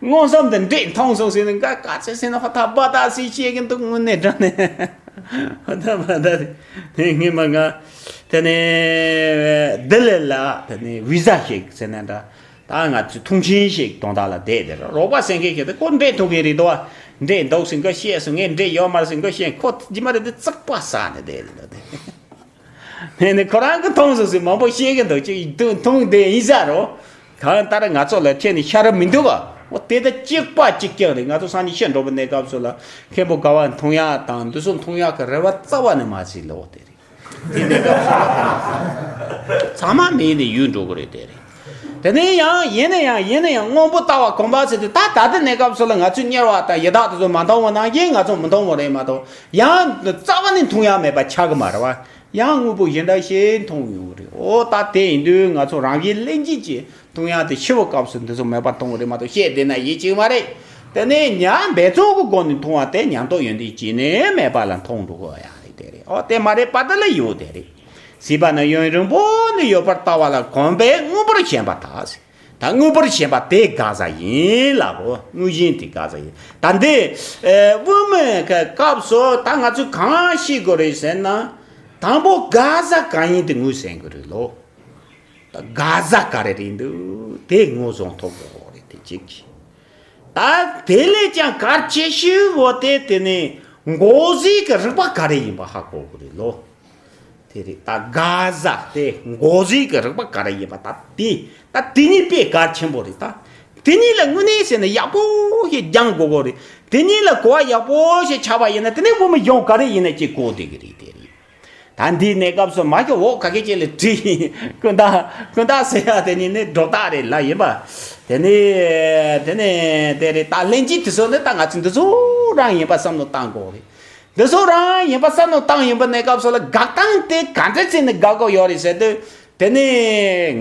མངོན་སུམ་དུ་འདྲེ་མཐོང་སོང་ཟེར་ནས་ག་ག་ཚད་ཟེར་ན་ཧ་ཐ་བ་ད་སི་བཤད་གི་འདུག་དངོས་གནས་དྲང་གནས་ཧ་ཐ་བ་ད་དེ་ངས་མ་ང་དེ་ནས་ལྡི་ལི་ལ་དེ་ནས་བི་ཟ་ཞིག་ཟེར་ན་འདྲ། ད་ང་ཚོས་ཐུགས་ཆེན་ཞིག་གཏོང་སྟངས་ལ་བསྡད་དེ་རོགས་པ་སེང་གེ་ཁྱེད་དེ་ཁོ་འདྲེ་ཐུག་གི་རེད་དོ། འདྲེ་འདུག་ཟིན་ག་བཤད་སོང་། ངས་འདྲེ་ཡོད་མ་རེད་ཟིན་ག་བཤད། ཁོ་ཇི་མ་རེད་དེ་རྩིག་པ་ཟ་ནས་བསྡད་རེད་དོ། དེ་ནས་ཁོ་རང་གི་མཐོང་སོང་ཟིན་མང་པོ་བཤད་གི་འདུག་ཅིག་མཐོང་བསྡད་ཡིན་ས་རོ། གང་ལྟར་ང་ཚོ་ལ་ཁྱེད་ནི་ཤ་ར་མི་འདུག་ག་འོ་དེ་ད་གཅིག་པ་གཅིག་རྐྱང་རེད། ང་ཚོ་སང་ཉིན་ཤི་འགྲོ་བའི་གནས་སྐབས་སུ་ལ་མཁན་པོ་དགའ་བ་མཐོང་ཡག་དང་འདི་ཚོ་མཐོང་ཡག་གི་རེ་བ་རྩ་བ་ནས་མ་བྱེད་ལོ་དེ་རེད། དེ་ནས་སྐབས་སུ་ཚང་མ་མེད་ནས་ཡུལ་འགྲོ་གི་རེད་དེ་རེད། དེ་ནས་ཡང་ཡིན་ན་ཡང་ཡིན་ན་ཡང་སྔོན་པོ་ལྟ་བ་གོམས་པ་ཟེར་དུས་ད་ད་ལྟའི་གནས་སྐབས་སུ་ལ་ང་ཚོས་གཉེར་བ་དང་ཡི་དྭགས་དེ་ཚོ་མ་མཐོང་བ་ནང་བཞིན་ང་ཚོ་མི་མཐོང་བ་རེད་མ་གཏོགས། ཡང་རྩ་བ་ནས་མཐོང་ཡ་མེད་པ་ཆགས་གི་མ་རེད་བ། ཡང་དངོས་པོ་གཞན་དག་ཞིག་མཐོང་ཡོང་གི་རེད། འོ་ད་དེ་ཡིན་དུས་ང་ཚོ་རང་བཞིན་གླེང་གཞི་ཅིག་མཐོང་ཡག་དེ་ཤི་བའི་སྐབས་སུ་འདི་ཚོ་མེད་པ་མཐོང་གི་རེད་མ་གཏོགས་བཤད་བསྡད་ན་ཡིད་ཆེས་མ་རེད། དེ་ནས་ཉ་འབད་རྩོལ་གྱི་སྒོ་ནས་མཐོང་བ་དེ་ཉམས་རྟོགས་ཡོན་ཏན་གྱིས་ནི་མེད་པ་ལ་མཐོང་འགྲོ་གི་ཡག་རེད། དེ་རེད། འོ་དེ་མ་རེད་པ། དེ་ལ་ཡོད་དེ་རེད། སྲིད་པ་ནི་ཡུན་རིང་པོ་ནས་ཡོད་པར་ལྟ་བ་ལ་གོམས་པས་མངོན་པར་ཞེན་པ་དག་ད་མངོན་པར་ཞེན་པ་དེ་དགག་བྱ་ཡིན་ལབ་གོ། དངོས་གཞན་དེ་དགག་བྱ་ཡིན། ད་འདི་དབུ་མའི་སྐབས་སུ་ད་ང་ཚོས་གང་ཤེས་དགོས་རེད་ཟེར་ན། དང་པོ་དགག་བྱ་གང་ཡིན་དེ་ངོས་ཟིན་དགོས་རེད་ལོ། ད་དགག་བྱ་ག་རེ་རེད་འདུག་དེ་ངོས་བཟུང་ཐུབ་དགོས་རེད། དེ་གཅིག་གིས། ད་དེ་ལས་ཀྱང་གལ་ཆེ་ཤོས་བོ་དེ་དེ་ནི་འགོག་བྱེད་ཀྱི་རིགས་པ་ག་རེ་ཡིན་པ་ཧ་གོ་དགོས་རེད་ལོ། དེ་རེད། ད་དགག་བྱ་དེ་འགོག་བྱེད་ཀྱི་རིགས་པ་ག་རེ་ཡིན་པ་ད་དེ་ད་དེ་གཉིས་དཔེ་གལ་ཆེན་པོ་རེད་ད། དེ་གཉིས་ལ་དངོས་གནས་བྱས་ན་ཡག་པོ་ཞིག་སྦྱང་དགོས་གོ་རེད། དེ་གཉིས་ལ་གོ་བ་ཡག་པོ་ཞིག་ཆགས་པ་ཡིན་ན་དེ་ནས་དབུ་མའི་གཞུང་ག་རེ་ཡིན་ན་ཅིག་གོ་བསྡད་ཀྱི་རེད། དེ་རེད། ད་འདིའི་གནས་སྐབས་སུ་མ་ཤོ་འོག་ག་གེ་ཅིག་ལ་བྲིས་ཀུན་ད་ཀུན་ད་ཟེར་ཡ་དེ་གཉིས་ནི་སྒྲོ་བཏགས་རེད་ལ་ཡིན་པ། དེ་ནས་དེ་ནས་དེ་རེད། ད་ལྷན་སྐྱེས་དེ་ཚོ་ནི་ད་ང་ཚོ་འདི་ཚོ་རང་ཡིན་པ་བསམ་བློ་བཏང་དགོས་རེད། འདི་ཚོ་རང་ཡིན་པ་བསམ་བློ་བཏང་ཡོང་པའི་གནས་སྐབས་སུ་ལ་དགག་སྟངས་དེ་ག་འདྲ་བྱས་ནས་དགག་དགོས་ཡོད་རེད་ཟེར་དུས། དེ་ནས་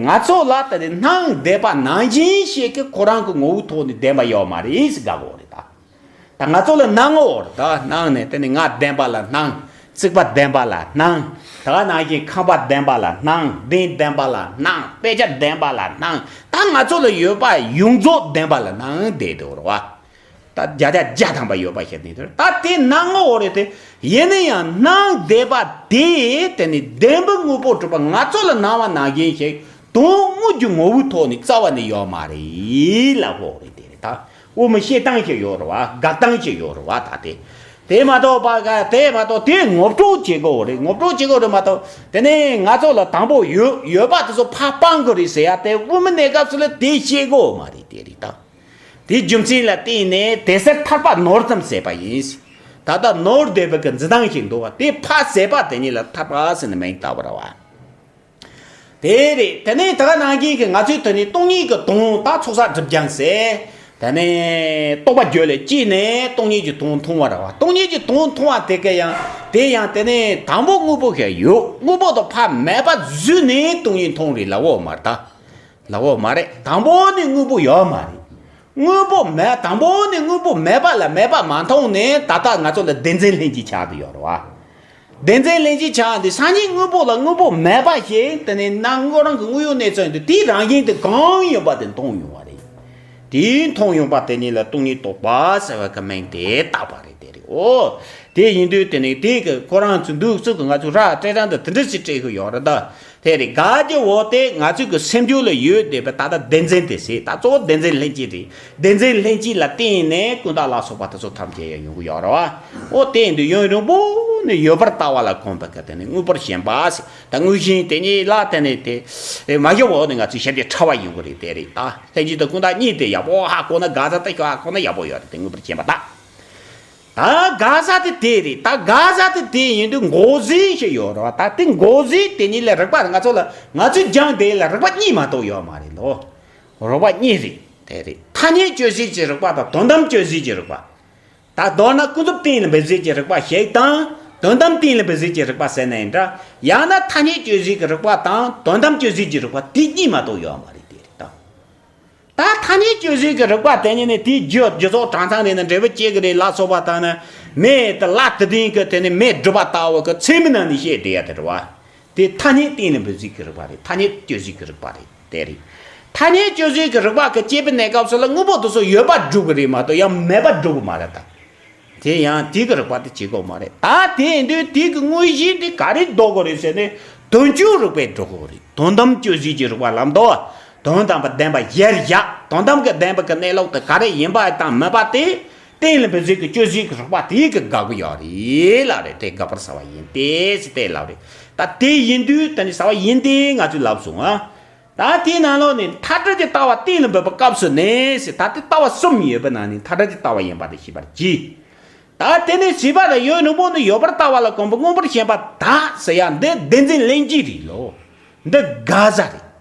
ང་ཚོ་ལ་དེ་ནས་སྣང་བདེན་པ་ནང་བཞིན་ཞིག་གི་ཁོ་རང་གི་ངོ་བོའི་ཐོག་ནས་བདེན་པ་ཡོད་མ་རེད་ཟེར་དགག་དགོས་རེད་ད། ད་ང་ཚོ་ལ་སྣང་ངོ་བོར་ད་སྣང་ནས་དེ་ནས་ང་བདེན་པ་ལ་སྣང་། རྩིག་པ་བདེན་པ་ལ་སྣང་། ད་ག་ནང་བཞིན་ཁང་པ་བདེན་པ་ལ་སྣང་། གདན་བདེན་པ་ལ་སྣང་། དཔེ་ཆ་བདེན་པ་ལ་སྣང་། ད་ང་ཚོ་ལ་ཡོད་པ་ཡོངས་རྫོགས་བདེན་པ་ལ་སྣང་བསྡད་འདུག་རེད་བ། ད་བརྒྱ་ཆ་བརྒྱ་ཐམ་པ་ཡོད་པ་ཞིག་ནི་དེར་ད་དེ་སྣང་ངོ་བོ་རེད་དེ། ཡིན་ན་ཡང་སྣང་བདེན་པ་དེ་དེ་ནི་བདེན་པའི་དངོས་པོ་གྲུབ་པ་ང་ཚོ་ལ་སྣང་བ་ནང་བཞིན་ཞིག་དོན་དངོས་ཀྱི་ངོ་བོའི་ཐོག་ནས་རྩ་བ་ནས་ཡོད་མ་རེད་ལབ་དགོས་རེད། དེ་རེད་ད། དབུ་མའི་བཤད་སྟངས་ཤིག་ཡོད་རེད་བ། དགག་སྟངས་ཤིག་ཡོད་རེད་བ། ད་དེ་དེ་མ་གཏོགས་པ་ག་དེ་མ་གཏོགས་དེ་ངོ་སྤྲོད་བྱེད་དགོས་རེད། ངོ་སྤྲོད་བྱེད་དགོས་རེད་མ་གཏོགས་དེ་ནས་ང་ཚོ་ལ་དང་པོ་ཡོད་ཡོད་པ་དེ་ཚོ་ཕར་སྤང་དགོས་རེད་ཟེར་ཡ་དེ་དབུ་མའི་གནས་སྐབས་སུ་ལ་དེ་བཤད་དགོས་མ་རེད། དེ་རེད་ད། དེའི་རྒྱུ་མཚན་ལ་བརྟེན་ནས་དེ་སར་ཐར་པ་ནོར་ཙམ་ཟད་པ་ཡིན། ད་ལྟ་ནོར་བསྡད་པའི་གི་འཛིན་སྟངས་ཤིག་འདུག་བ། དེ་ཕར་ཟད་པ་དེ་ཉིད་ལ་ཐར་པ་ཟེར་ནས་མིང་བཏགས་པ་རེད་བ། དེ་རེད། དེ་ནས་ད་ག་ནང་བཞིན་གྱི་ང་ཚོའི་དོན་ནི་སྟོང་ཉིད་ཀྱི་དོན་དག་ཚོགས་བསགས་སྒྲིབ་སྦྱངས་ཟེར། དེ་ནས་རྟོག་པ་རྒྱུད་ལ་སྐྱེས་ནས་སྟོང་ཉིད་ཀྱི་དོན་མཐོང་བ་རེད་བ། སྟོང་ཉིད་ཀྱི་དོན་མཐོང་བ་དེ་ག་ཡང་དེ་ཡང་དེ་ནས་དང་པོ་དངོས་པོ་ཞིག་ཡོད། དངོས་པོ་དང་ཕར་མེད་པ་བཟོས་ནས་སྟོང་ཉིད་མཐོང་རེད་ལབ་འོ་མ་རེད་ད། ལབ་འོ་མ་རེད། དང་པོ་ནས་དངོས་པོ་ཡོད་མ་རེད། དངོས་པོ་མེད། དང་པོ་ནས་དངོས་པོ་མེད་པ་ལ་མེད་པ་མ་མཐོང་ནས་ད་ལྟ་ང་ཚོ་ལ་བདེན་འཛིན་ལྷན་སྐྱེས་ཆགས་བསྡད་ཡོད་རེད་བ། བདེན་འཛིན་ལྷན་སྐྱེས་ཆགས་འདི་སང་ཉིན་དངོས་པོ་ལ་དངོས་པོ་མེད་པ་ཞིག་དེ་ནས་ན་དངོས་རང་གི་དངོས་ཡོད་གནས་ཚུལ་འདི་དེའི་རང་བཞིན་དེ་གང་ཡིན་པ་དེ་མཐོང་ཡོང་བ་རེད། དེའི་མཐོང་ཡོང་པ་དེ་ཉིད་ལ་སྟོང་ཉིད་རྟོགས་པ་ཟེར་བ་གི་མིང་དེ་བཏགས་པ་རེད། དེ་རེད། འོ། དེ་ཡིན་དུས་དེ་ནི་དེ་གི་ཁོ་རང་ཚོ་འདུག་ཚུལ་གི་ང་ཚོ་ར་སྤྲད་སྟངས་འདི་དེ་འདྲ་ཞིག་སྤྲད་གི་ཡོད་རེད་ད། དེ་རེད། དགག་བྱའི་འོ་དེ་ང་ཚོའི་གི་སེམས་རྒྱུད་ལ་ཡོད་བསྡད་པའི་ད་ལྟ་བདེན་འཛིན་དེ་ཟེར། ད་གཙོ་བོ་བདེན་འཛིན་ལྷན་སྐྱེས་རེད། བདེན་འཛིན་ལྷན་སྐྱེས་ལ་བརྟེན་ནས་ཀུན་བརྟགས་ལ་སོགས་པ་དེ་ཚོ་ཐམས་ཅད་ཡང་ཡོང་གི་ཡོད་རེད་བ། འོ་དེ་ཡིན་དུས་ཡུན་རིང་པོ་ནས་ཡོད་པར་ལྟ་བ་ལ་གོམས་པའི་གི་དེ་ནི་མངོན་པར་ཞེན་པ་ཟེར། ད་དངོས་གཞན་དེ་གཉིས་ལ་བརྟེན་ནས་དེ་མ་ཡོང་བ་འོ་ནི་ང་ཚོའི་ཞེན་པའི་ཕྲ་བ་ཡོང་གི་རེད། དེ་རེད། ད་ལྷན་སྐྱེས་དང་ཀུན་བརྟགས་གཉིས་དེ་ཡག་པོ་ཧ་གོ་ན། དགག་བྱ་དེ་ཤོག་ཧ་གོ་ན་ཡག་པོ་ཡོད་རེད། དེ་མངོན་པར་ཞེན་པ་ད། ད་དགག་བྱ་དེ་དེ་རེད། ད་དགག་བྱ་དེ་དེ་ཡིན་དུས་འགོག་བྱེད་ཞིག་ཡོད་རེད་བ། ད་དེ་འགོག་བྱེད་དེ་ཉིད་ལ་རིགས་པ་ང་ཚོ་ལ་ང་ཚོས་སྦྱངས་དེ་ལ་རིགས་པ་གཉིས་མ་གཏོགས་ཡོད་མ་རེད་ལོ། རིགས་པ་གཉིས་རེད། དེ་རེད། ཐ་སྙད་གཅོད་བྱེད་ཀྱི་རིགས་པ་དང་དོན་དམ་གཅོད་བྱེད་ཀྱི་རིགས་པ། ད་མདོར་ན་ཀུན་རྫོབ་གཏན་ལ་འབེབས་བྱེད་ཀྱི་རིགས་པ་ཞིག་དང་། དོན་དམ་གཏན་ལ་འབེབས་བྱེད་ཀྱི་རིགས་པ་ཟེར་ན་ཡིན་འདྲ། ཡང་ན་ཐ་སྙད་གཅོད་བྱེད་ཀྱི་རིགས་པ་དང་དོན་དམ་གཅོད་བྱེད་ཀྱི་རིགས་པ་དེ་གཉིས་མ་གཏོགས་ཡོད་མ་རེད། དེ་རེད་ད། ད་ཐ་སྙད་གཅོད་བྱེད་ཀྱི་རིགས་པ་དེ་ཉིད་ནི་དེའི་རྒྱུ་རྒྱུ་ཚོགས་གྲངས་ཚང་རེད་ན་འབྲས་བུ་སྐྱེ་གི་རེད་ལ་སོགས་པ་དང་ནི། མེ་དེ་ལ་དེ་དེང་གི་དེ་ནི་མེ་སྒྲིབ་པ་ལྟ་བུ་གི་ཚད་མའི་ནང་ནས་བཤད་བསྡད་ཡ་དེ་རེད་བ། དེ་ཐ་སྙད་གཏན་ལ་འབེབས་བྱེད་ཀྱི་རིགས་པ་རེད། ཐ་སྙད་གཅོད་བྱེད་ཀྱི་རིགས་པ་རེད། དེ་རེད། ཐ་སྙད་གཅོད་བྱེད་ཀྱི་རིགས་པ་གི་སྐྱེས་པའི་གནས་སྐབས་སུ་ལ་དངོས་པོ་དེ་ཚོ་ཡོད་པ་སྒྲུབ་ཀྱི་རེད་མ་གཏོགས་ཡང་མེད་པ་སྒྲུབ་ཀྱི་མ་རེད་ད། དེ་ཡང་དེ་གི་རིགས་པ་དེ་བྱེད་དགོས་མ་རེད། ད་དེ་ཡིན་དུས་དེ་གི་དངོས་གཞི་དེ་ག་རེ་ལྡོག་དགོས་རེད་ཟེར་ནས་དོན་གཅོད་རིགས་པས་སྒྲུབ་དགོས་རེད། དོན་དམ་གཅོད་བྱེད་ཀྱི་རིགས་པ་ལམ་དུ། དོན་དམ་པའི་བདེན་པ་གཞིར་བཞག་དོན་དམ་གྱི་བདེན་པ་གི་གནས་ལུགས་དེ་ག་རེ་ཡིན་པ་དང་མིན་པ་དེ། གཏན་ལ་འབེབས་བྱེད་ཀྱི་གཅོད་བྱེད་ཀྱི་རིགས་པ་དེ་གི་དགག་གི་ཡོད་རེད་ལབ་རེད། དེ་དགག་པར་བྱ་བ་ཡིན་ཏེ་ཟེར་ཏེ་ལབ་རེད། ད་དེ་ཡིན་དུས་ད་ནི་བྱ་བ་ཡིན་ཏེ་ང་ཚོས་ལབ་སོང་ཨ། ད་དེའི་ནང་ལོགས་ནས་མཐའ་བྲལ་གྱི་ལྟ་བ་གཏན་ལ་འབེབས་པའི་སྐབས་སུ་ནི་ཟེར། ད་དེ་ལྟ་བ་གསུམ་ཡོད་པའི་ནང་ནས་མཐའ་བྲལ་གྱི་ལྟ་བ་ཡིན་པ་དེ་ཤེས་པར་གྱིས། ད་དེ་ནས་བྱིས་པ་ལ་ཡུན་རིང་པོ་ནས་ཡོད་པར་ལྟ་བ་ལ་གོམས་པའི་མངོན་པར་ཞེན་པ་དག་ཟེར་ཡ་འདི་བདེན་འཛིན་ལྷན་སྐྱེས་རེད་ལོ། འདི་དགག་བྱ་རེད།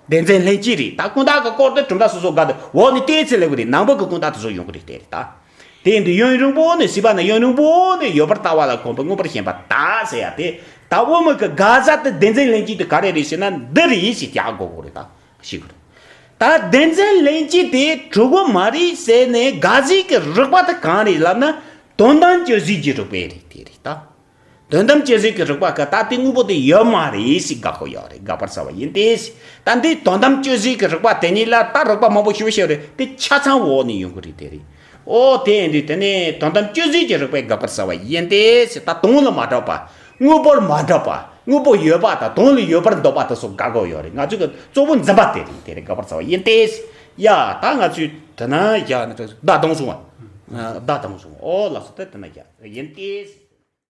བདེན་འཛིན་ལྷན་སྐྱེས་རེད། ད་ཀུན་བརྟགས་ཀྱི་སྐོར་དེ་གྲུབ་མཐའ་སོ་སོ་དགག་དེ་འོག་ནས་ཏོག་ཙམ་ལབ་གི་རེད། ནང་པ་གི་ཀུན་བརྟགས་དེ་ཚོ་ཡོང་གི་རེད། དེ་རེད་ད། དེ་ཡིན་དུས་ཡུན་རིང་པོ་ནས་བྱིས་པ་ན་ཡུན་རིང་པོ་ནས་ཡོད་པར་ལྟ་བ་ལ་གོམས་པའི་མངོན་པར་ཞེན་པ་དག་ཟེར་ཡ་དེ་ ད་འོག་མ་གི་དགག་བྱ་དེ་བདེན་འཛིན་ལྷན་སྐྱེས་དེ་ག་རེ་རེད་ཟེར་ན་འདི་རེད་ཟེར་རྒྱག་དགོས་གོ་རེད། ད་ཤེས་དགོས་རེད། ད་བདེན་འཛིན་ལྷན་སྐྱེས་དེ་གྲུབ་ཀྱི་མ་རེད་ཟེར་ནས་དགག་བྱའི་གི་རིགས་པ་དེ་གང་རེད་ལབ་ན། དོན་དམ་དཔྱོད་བྱེད་ཀྱི་རིགས་པ་རེད། དེ་རེད་ད། དོན་དམ་དཔྱོད་བྱེད་ཀྱི་རིགས་པ་གི་ད་དེ་དངོས་པོ་དེ་ཡོད་མ་རེད་ཟེར་དགག་དགོས་ཡོད་རེད། དགག་པར་བྱ་བ་ཡིན་ཏེ། ད་འདི་དོན་དམ་དཔྱོད་བྱེད་ཀྱི་རིགས་པ་དེ་ཉིད་ལ་ད་རིགས་པ་མང་པོ་ཞིག་ཡོད་རེད། དེ་ཆ་ཚང་འོག་ནས་ཡོང་གི་རེད། དེ་རེད། ཨོ་དེ་ཡིན་དུས་དེ་ནས་དོན་དམ་དཔྱོད་བྱེད་ཀྱི་རིགས་པས་དགག་པར་བྱ་བ་ཡིན་ཏེ་ཟེར། ད་དོན་ལ་མ་གྲུབ་པ། དངོས་པོར་མ་གྲུབ་པ། དངོས་པོ་ཡོད་པ་དང་དོན་ལ་ཡོད་པར་འདོད་པ་དེ་ཚོ་དགག་དགོས་ཡོད་རེད། ང་ཚོས་གི་གཙོ་བོ་འཛིན་པ་དེ་རེད། དེ་རེད། དགག་པར་བྱ་བ་ཡིན་ཏེ། ཡ་ད་ང་ཚོས་དེ་ན་ཡ་ན་བརྡ་བཏང་སོང་བ། བརྡ་བཏང་སོང་། ཨོ་ལགས་སོ། ད་དེ་ན་ཡ་ཡིན་ཏེ།